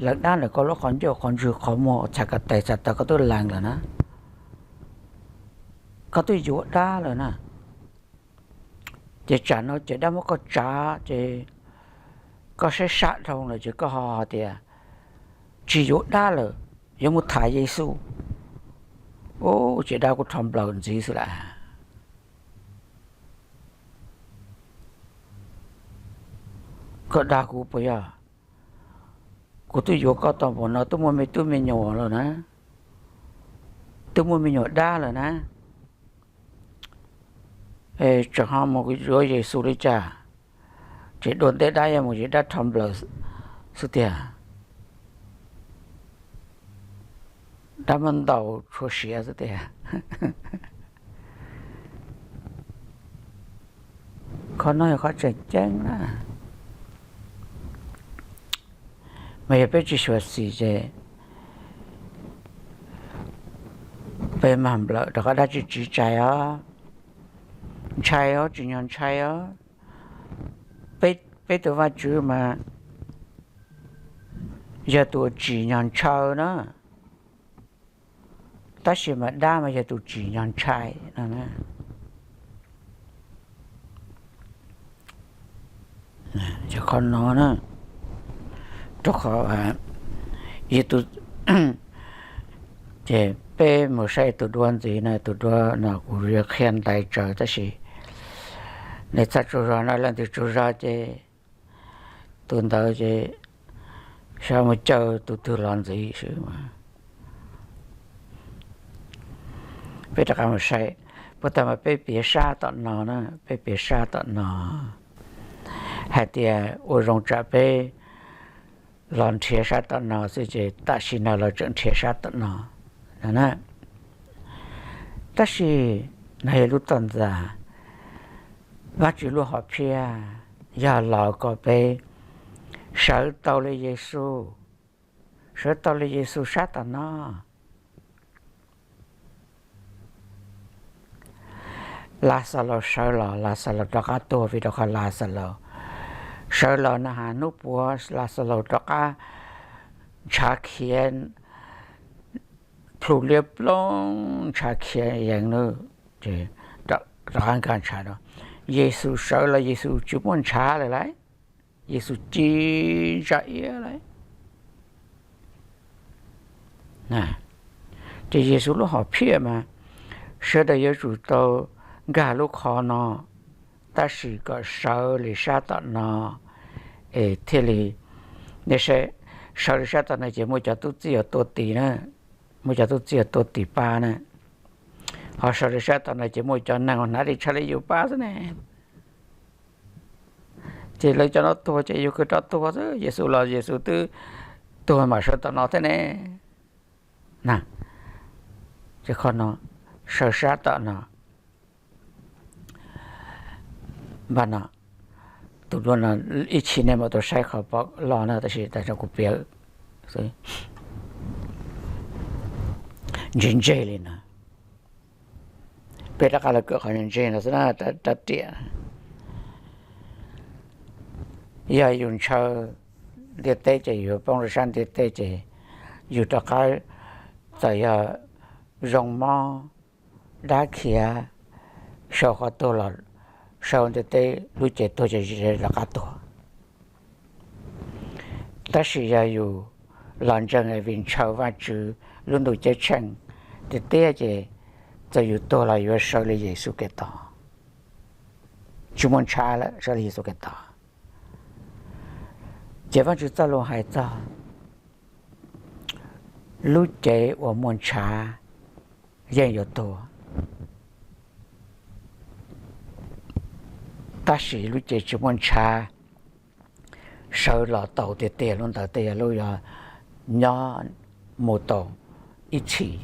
lees dab ntawm koj lub qhov ncauj qhov ntswg qhov muag txhais ko taw txhais taw koj twb lees lawm na, koj twb yuav dab lawm na, Ces tsam no ces dab muab koj tsav ces koj saib sab dhau lawm ces koj ho hais tias tsis yuav dab lawm, yuav mus tham Yexus. Ub, ces dab kuj rho nplaws ntxiv xwb lawm. Koj dag kuv puas yog? Kuv twb yuav koj tau npaum no twb muaj me tub me nyuam lawm na, twb muaj me nyuam dab lawm na. Tseem ho mus yuav Yexus li cas? Ces dua ntej dab yuav mus ces dab rho nplaws xwb tiag, dab muab ntaus tshua siav xwb tiag. Qhov no yog qhov tseem ceeb na. Mas yog peb tsis xyuam xim ces peb mag nplawm rov qab dab tsi tsis tshai os. Ntshai os, tsim nyog ntshai os. Peb tus Vajtswv mas yog tus tsim nyog ntshaw na, tab sis mas dab mas yog tus tsim nyog ntshai no. Qhov no na, rau qhov yog tus, ces peb mus saib tus duab ntxiv na, tus duab no kuv yuav qhia ntais tsawv tab sis nej txhob tsaug zog no, leej twg tsaug zog ces tus ntawd ces xyov mus caw tus twg los ntxiv xwb. Peb rov qab mus saib, puag ta mas peb piav sab tom no na, peb piav sab tom no hais tias ua zoo tsam peb los nrhiav sab tom no xwb ces tam sim no los tseem nrhiav sab tom no na. Tab sis no yog lub toj ntxas, Vajtswv lub hom phiaj yog los kom peb sawv tau li Yexus, sawv tau li Yexus sab tom no. Laxalaus sawv los, Laxalaus rov qab tuag vim rau qhov Laxalaus sawv los na has hnub puav Laxalaus rov qab ntshav khiav, plhu liab ploog ntshav khiav yees na, rov qab nkag ntshav no. Yexus sawv los Yexus tsis muaj ntshav lawm lauj, Yexus ci ntsa iab lauj. Ces Yexus lub hom phiaj mas sawv daws yuav tsum tau nkag lub qhov no, tab sis kom sawv li sab tom no es thiaj li, nej saib, sawv li sab tom no ces muaj cov tub txib uas tua tis na, muaj cov tub txib uas tua tis pab na, ho sawv li sab tom no ces muaj cov neeg uas hnav li tshaj li yus pab xwb ne. Ces lawv cov no tuag ces yus kawg rov tuag xwb, Yexus los Yexus twb tuag mam sawv tom no thiab ne. Na, ces qhov no, sawv sab tom no, npaj no, tus duab no, ib chim nej mam tau saib qhov pom los na, tab sis tam sim kuv piav xwb, ntseg ntseg li no. Peb rov qab los kawm qhov ntseg no xwb na, rab riam. Yog yus ntshaw ntiaj teb ces yus yuav poob rau sab ntiaj teb ces yus rov qab txawm yog zoo mob, dab khiav, sau qhov tuag los sau ntiaj teb lub cev tuag ces rov qab tuag. Tab sis yog yus los ntseeg vim ntshaw Vajtswv lub ntuj ceeb tsheej tiag tiag ces txawm yus tuag los yuav sawv li Yexus Khetos, tsis muaj ntshav lawm, sawv li Yexus Khetos. Ces Vajtswv txoj lus hais txog lub cev uas muaj ntshav yeej yuav tuag, tab sis lub cev tsis muaj ntshav sawv los tau tiag tiag, lub ntawd tej yog lub yuav nyob mus tau ib txhis.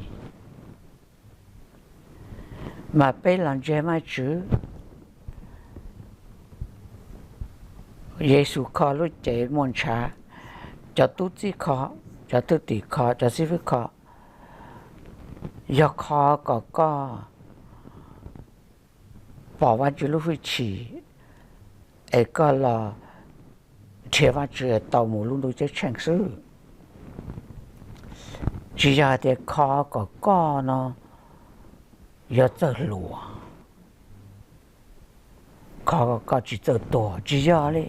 Mas peb los ntseeg Vajtswv, Yexus kho lub cev muaj ntshav, cov tub txib kho, cov thwj tim kho, cov xib fwb kho, yog kho kom koj pom Vajtswv lub hwj chim es koj los nrhiav Vajtswv tau mus lub ntuj ceeb tsheej xwb. Tsis yog hais tias kho kom koj no yuav txawj hluas, qhov koj tsis txawj tuag, tsis yog li.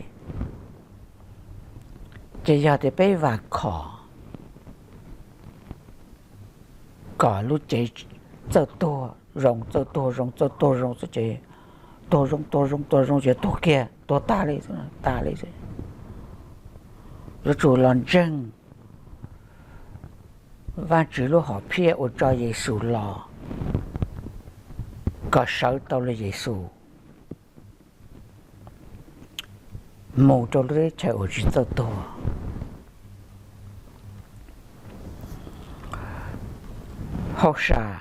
Ces yog tias peb vam khom kom lub cev txawj tuag zoo, txawj tuag zoo, txawj tuag zoo xwb ces tuag zoo, tuag zoo, tuag zoo ces tuag kiag, tuag tas li, tas li. Yuav tsum los ntseeg Vajtswv lub hom phiaj uas tso Yexus los, kom sawv tau li Yexus mus rau lub teb chaws uas tsis txawj tuag. Hauj sam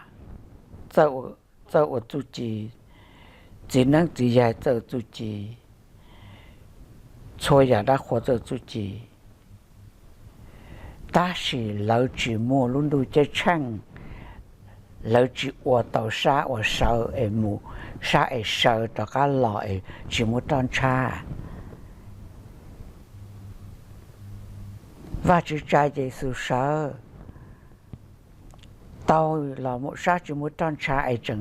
txawj ua txuj ci, txiv neeb txiv yaig txawj ua txuj ci, txhua yam dab qhuas txawj ua txuj ci, tab sis lawv tsis muaj lub ntuj ceeb tsheej, lawv tsis ua tau sab uas sawv es mus, sab es sawv rov qab los es tsis muaj roj ntsha. Vajtswv tsa Yexus sawv tau los mus sab tsis muaj roj ntsha es tseem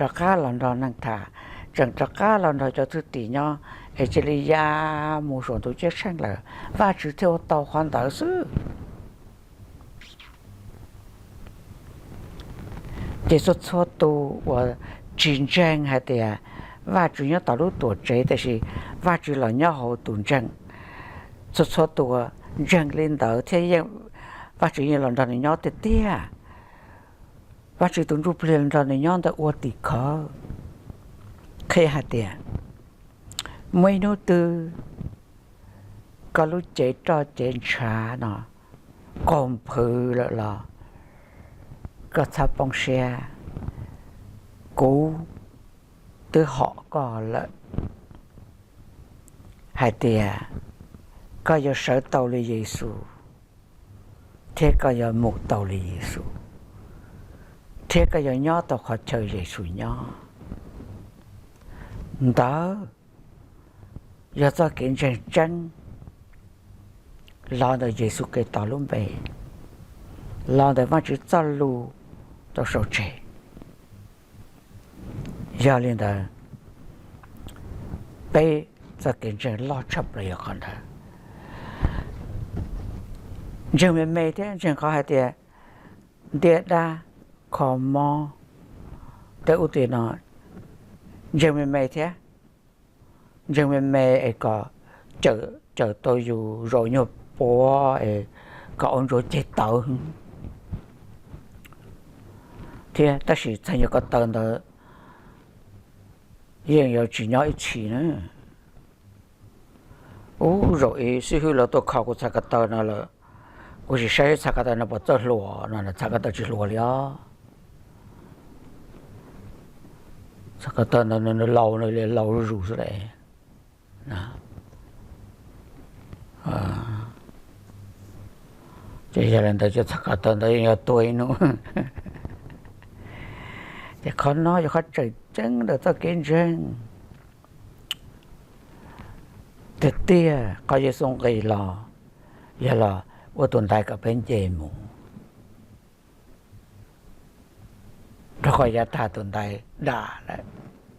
rov qab los nrog neeg tham, tseem rov qab los nrog cov thwj tim nyob, es cia li ya mus saum ntuj ceeb tsheej lawm, Vajtswv thiaj ua tau qhov ntawd xwb. Ces txhua txhua tus uas tsis ntseeg hais tias Vajtswv nyob tom lub tuam tsev, tiam sis Vajtswv los nyob hauv tus ntseeg, txhua txhua tus uas ntseeg li ntawd thiab yeej, Vajtswv yeej los nrog nws nyob tiag tiag. Vajtswv tus Ntsujplig los nrog nws nyob ntawm ua tim khawv. Qhia hais tias muaj ib hnub twg koj lub cev roj cev ntshav no qaug nphwv lawm los koj txhob poob siab, kuv twb hom koj lawm hais tias koj yuav sawv tau li Yexus, thiab koj yuav mus tau li Yexus, thiab koj yuav nyob tau qhov chaw Yexus nyob. Ntawd yog txoj kev ntseeg tseeb los ntawm Yexus Khetos lub npe, los ntawm Vajtswv txoj lus tau sau tseg. Yog li ntawd, peb txoj kev ntseeg loj tshaj plaws yog qhov ntawd. Ntseeg me me thiab ntseeg qhov hais tias ntiaj dab, kho mob, tej ub tej no, ntseeg me me thiab, ntseeg me me es kom cawm tau yus zaum nyuag puav es kom ua ntsuag ceg tawv thiab, tab sis txheej nyuag ko taw ntawd yeej yuav tsis nyob ib txhis na. Ub, zaum ib xib hwb lawv tuaj kho kuv txhais ko taw no lawm, kuv sim saib txhais ko taw no puas txawj hluas no, txhais ko taw tsis hluas li os. Txhais ko taw ntawd nws laus, nws laus zuj zus xwb lawm. Ces yog li ntawd ces txhais ko taw ntawd yeej yuav tuag ib hnub. Ces qhov no yog qhov tseem ceeb ntawm txoj kev ntseeg tiag tiag. Qhov Yexus nqis los yog los ua tus ntaiv kom peb nce mus, rau qhov yav tag tus ntaiv dam lawm,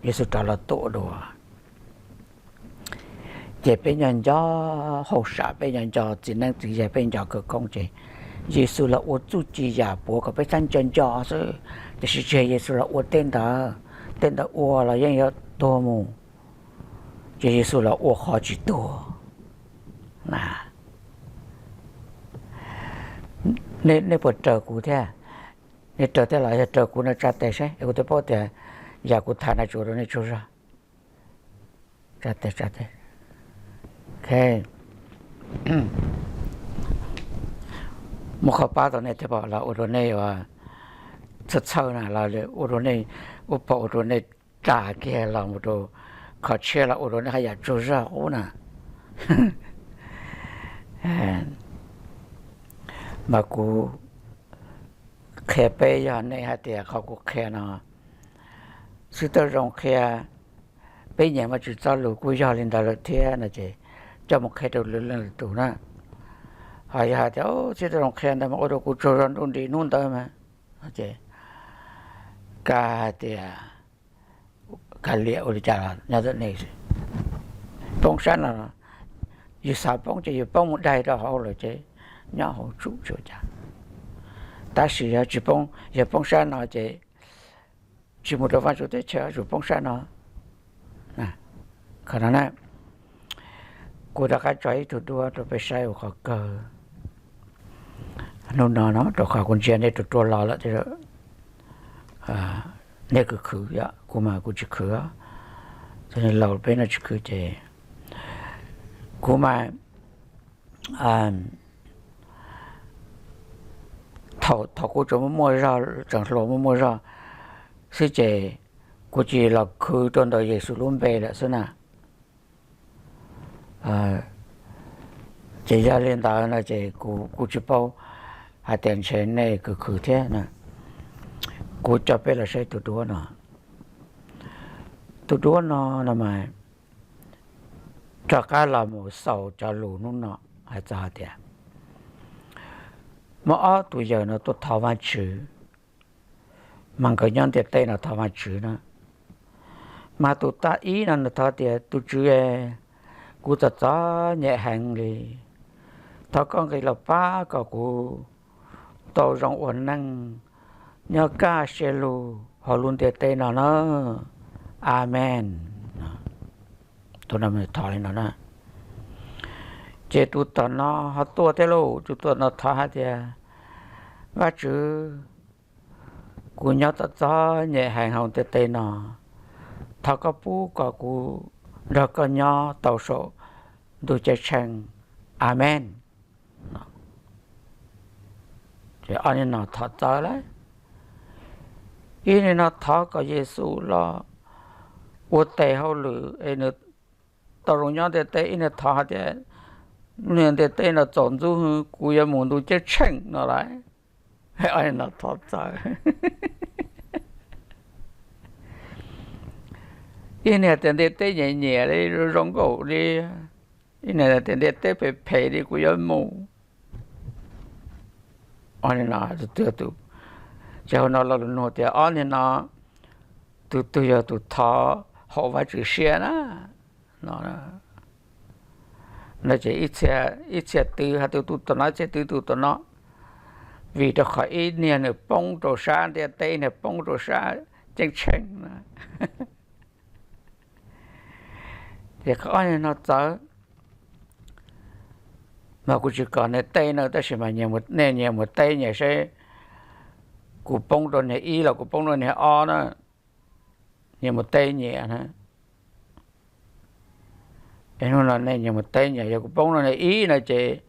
Yexus rov los tuam dua. Ces peb nyob nco hauj sam, peb nyob nco txiv neeb txiv yaig, peb nco khawv koob ces Yexus los ua txuj ci yam puav kom peb txhob nco nco xwb. Tiam sis tsis yog Yexus los ua tej ntawd, tej ntawd ua los yeej yuav tuag mus, ces Yexus los ua qhov tsis tuag. Nej puas raws kuv thiab? Nej raws thiab los yog raws kuv no tsa tes saib es kuv thiaj paub tias yam kuv tham no tsuas rau nej tsaug zog. Tsa tes, tsa tes. Muab qhov pab tau nej thiab los ua rau nej ua txhawj txhawj na, los ua rau nej, ua pom ua rau nej ras kiag los mus rau qhov tshiab los ua rau nej haj yam tsaug zog qub na. Mas kuv qhia peb, yog nej hais tias qhov kuv qhia no, Xib Tawj Zoo qhia, peb nyeem Vajtswv txoj lus kuj yog li ntawd lawm thiab no ces coj mus qhia rau lwm leej lwm tus na. Ho yog hais tias Xib Tawj Zoo qhia ntawd mas ua rau kuv tsaug zog nruj nris hnub ntawd mas, ces kav hais tias kav liam ua li cas los nyob ntawm nej xwb. poob sab no, yus xav poob ces yus poob mus daig rau hauv lawm ces nyob hauv tsum tsis ua cas. Tab sis yog tsis poob, yog poob sab no ces tsis mus rau Vajtswv teb chaws, yuav tsum poob sab no. Qhov no na, kuv rov qab tso ib tug duab rau peb saib ua qhov kawg. Hnub no no rau qhov kuv ntsia nej tus duab los lawm, nej khwv khwv, kuv mas kuv tsis khwv. Txog laus peb no tsis khwv ces kuv mas thaum kuv tseem muaj muaj zog, tseem hluas muaj muaj zog xwb ces kuv cia li los khwv rau ntawm Yexus lub npe lawm xwb na. Ces yog li ntawd no ces kuv kuj tsis paub hais tias ntshe nej khwv khwv thiab na. Kuv coj peb los saib tus duab no. Tus duab no no mas rov qab los mus xaus cov lus hnub no hais txog hais tias muaj ob tug yawg no tuaj thov Vajtswv, mas nkawd nyob ntiaj teb no thov Vajtswv na. Mas tus thib ib no nws thov tias, tus Tswv, kuv txom txom nyem heev li, thov koj nqis los pab kom kuv tau zoo ua neej nyob kaj siab lug hauv lub ntiaj teb no na. Amees. Tus no thov li no na. Ces tus tom no ho tuaj thiab lauj, tus tom no thov hais tias, Vajtswv, kuv nyob txom txom nyem heev hauv ntiaj teb no, thov koj pub kom kuv nrog koj nyob tau saum ntuj ceeb tsheej. Amees. Ces ob niag no thov txawv lawm. Ib niag no thov kom Yexus los ua tes hauj lwm es nws tau zoo nyob ntiaj teb, ib niag thov hais tias, ntiaj teb no txaus ntxub, kuv yuav mus ntuj ceeb tsheej no lawm. Ob niag no thov txawv. Ib niag tias ntiaj teb nyiam nyiam li, zoo nkauj li, ib niag tias ntiaj teb phem phem li, kuv yuav mus. Ob niag no, ces hauv no lo lus nug tias ob niag no tus twg yog tus thov haum Vajtswv siab na no. No ces ib txhia twv hais tus tus tom no, ib txhia twv tus tom no, vim rau qhov ib niag nws poob rau sab ntiaj teb, ib niag poob rau sab ceeb tsheej na. Ces ob niag no txawv, mas kuv tsis kom nej teb na, tab sis mas nej nyias mus teb nyias seb kuv poob rau niag ib los kuv poob rau niag ob na, nyias mus teb nyias na. Es hnub no nej nyias mus teb nyias, yog kuv poob rau niag ib no ces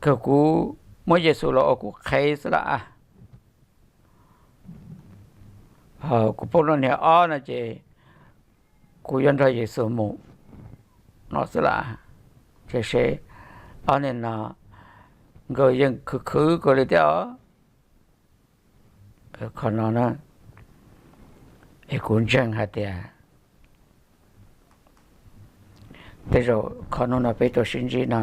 kawg kuv muab Yexus los ua kuv qhev xwb las. Kuv poob rau niag ob no ces kuv yuav nrog Yexus mus no xwb las. Ces seb ob niag no nkawd yeej khwv khwv kawg li thiab os. Qhov no na, es kuv ntseeg hais tias tej zaum qhov hnub no peb tuaj sib ntsib no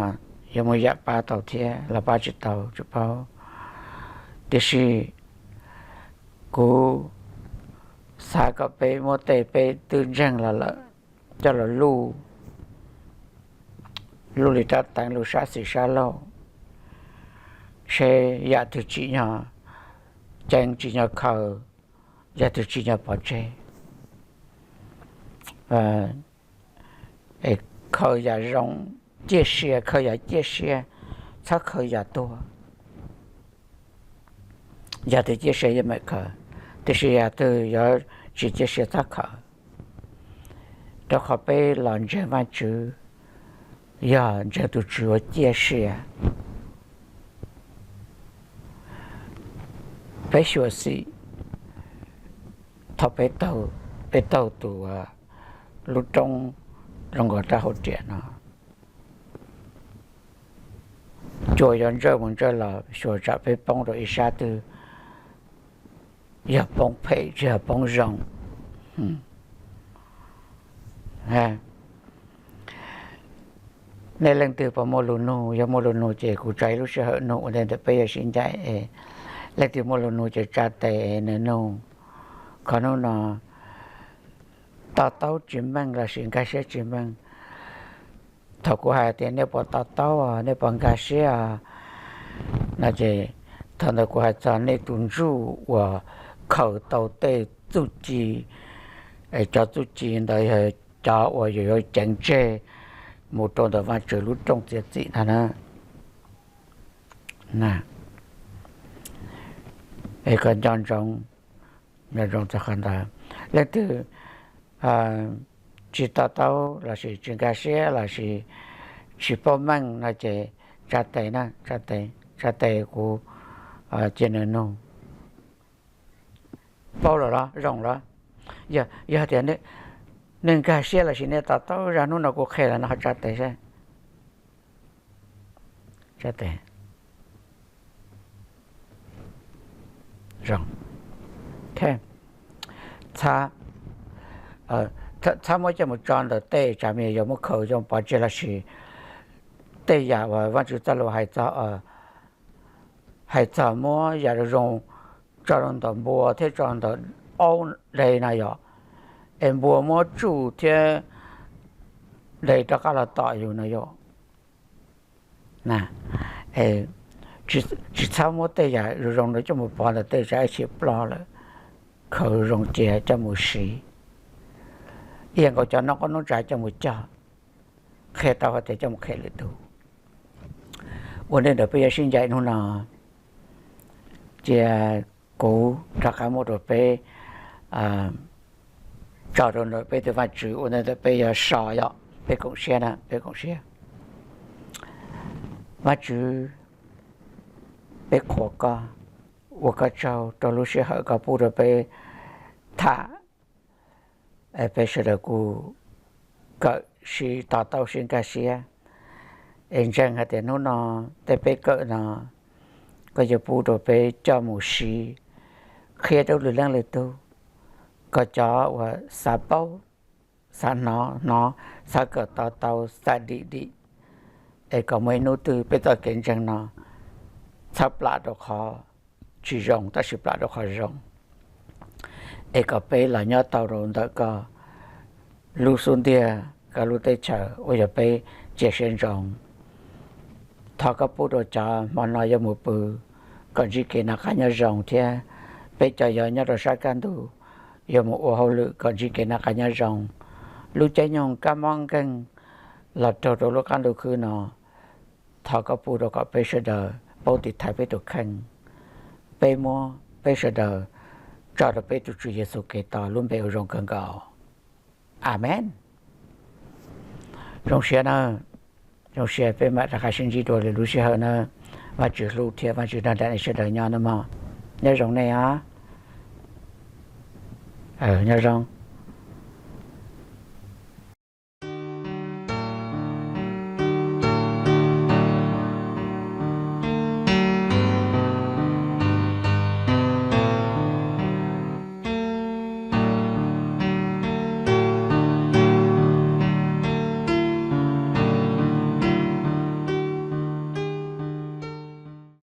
yuav muaj yam pab tau thiab los pab tsis tau tsis paub, tiam sis kuv xav kom peb muab tej peb twb ntseeg los lawm coj los luj, luj li rab teev luj sab xis sab laug, seb yam twg tsim nyog ceev tsim nyog khaws, yam twg tsim nyog pov tseg. Khaws yam zoo, ciaj sia, khaws yam ciaj sia, txhob khaws yam tuag. Yam twg ciaj sia yeej meem khaws, tiam sis yam twg yuav tsis ciaj sia txhob khaws. Rau qhov peb los ntseeg Vajtswv yog ntseeg tus Tswv uas ciaj sia. Peb xyuam xim thaum peb taug tus lub roob zoo nkaus rab hauv riam no, cua yuav ntsawj mus ntsawj los xyuas tsam peb poob rau ib sab twg, yog poob phem tsis yog poob zoo. Nej leej twg puas muaj lus nug? Yog muaj lus nug ces kuv tso ib lub sij hawm nug ua ntej ntawm peb yuav sib ncaim es leej twg muaj lus nug ces tsa tes nws nug. Qhov hnub no to taub tsis meej lossis nkag siab tsis meej, Thaum kuv hais tias nej puas to taub, nej puas nkag siab no ces thaum ntawd kuv hais txog nej tus ntsuj uas khaws tau tej txuj ci, cov txuj ci ntawd yog cov uas yus yuav ceev tseg mus rau ntawm Vajtswv lub rooj txiav txim ntag na. Es koj nco ntsoov, nco ntsoov txog qhov ntawd. Leej twg tsis to taub lossis tsis nkag siab lossis tsis paub meej no ces tsa tes na, tsa tes, tsa tes kuv cia nws nug. Paub lawm los zoo lawm. Yog tias nej nkag siab lossis nej to taub zaj hnub no kuv qhia los no ho tsa tes saib. Tsa tes. Zoo. Txhob muab coj mus tso ntawm tej tsam me nyuam yaus muab khaws coj mus pov tseg lossis tej yam uas Vajtswv txoj lus hais txog, hais txog muab yam zoo zoo tso rau ntawm npua thiab tso ntawm aub de no yom, es npua muab tsuj thiab de rov qab los tom yus no yom. Tsis txhob muab tej yam zoo zoo no coj mus pov ntawm tej tsam ib chim ploj lawm, khaws zoo cia coj mus siv. Ib yam nkaus cov noob qoob noob tsav coj mus cog, qhia tau hais tias coj mus qhia lwm tus. Ua ntej ntawm peb yuav sib ncaim hnub no, cia kuv rov qab muab rau peb, tso rau ntawm peb tus Vajtswv ua ntej ntawm peb yuav so yom, peb koom siab na, peb koom siab. Vajtswv, peb qhuas koj, ua koj tsaug rau lub sij hawm koj pub rau peb tham, peb sawv daws kuj kawm sib to taub sib nkag siab. Es ntseeg hais tias hnub no tej peb kawm no koj yuav pub rau peb coj mus siv qhia rau lwm leej lwm tug, kom cov uas xav paub, xav hnov hnov, xav kawm to tau, xav dim dim, es kom muaj ib hnub twg peb txoj kev ntseeg no txhob plam rau qhov tsis zoo tab sis plam rau qhov zoo, es kom peb los nyob tau rau ntawm koj lub xub ntiag, koj lub teb chaws uas yog peb cia siab ntsoov. Thov koj pub rau cov hmo no yuav mus pw kom ntsib kev noj qab nyob zoo thiab peb cov yuav nyob rau sab kaj ntug yuav mus ua hauj lwm kom ntsib kev noj qab nyob zoo. Lub caij nyoog kab mob nkeeg los raug rau lub qab ntuj khwb no, thov koj pub rau kom peb sawv daws paub tiv thaiv peb tus kheej. Peb muab peb sawv daws tso rau peb tus Tswv Yexus Khetos lub npe uas zoo kawg nkaus. Amees. Zoo siab na, zoo siab peb mam rov qab sib ntsib dua lwm lub sij hawm na. Vajtswv hlub thiab Vajtswv nrog nraim nej sawv daws nyob nawb mog. Nyob zoo nej os. Nyob zoo.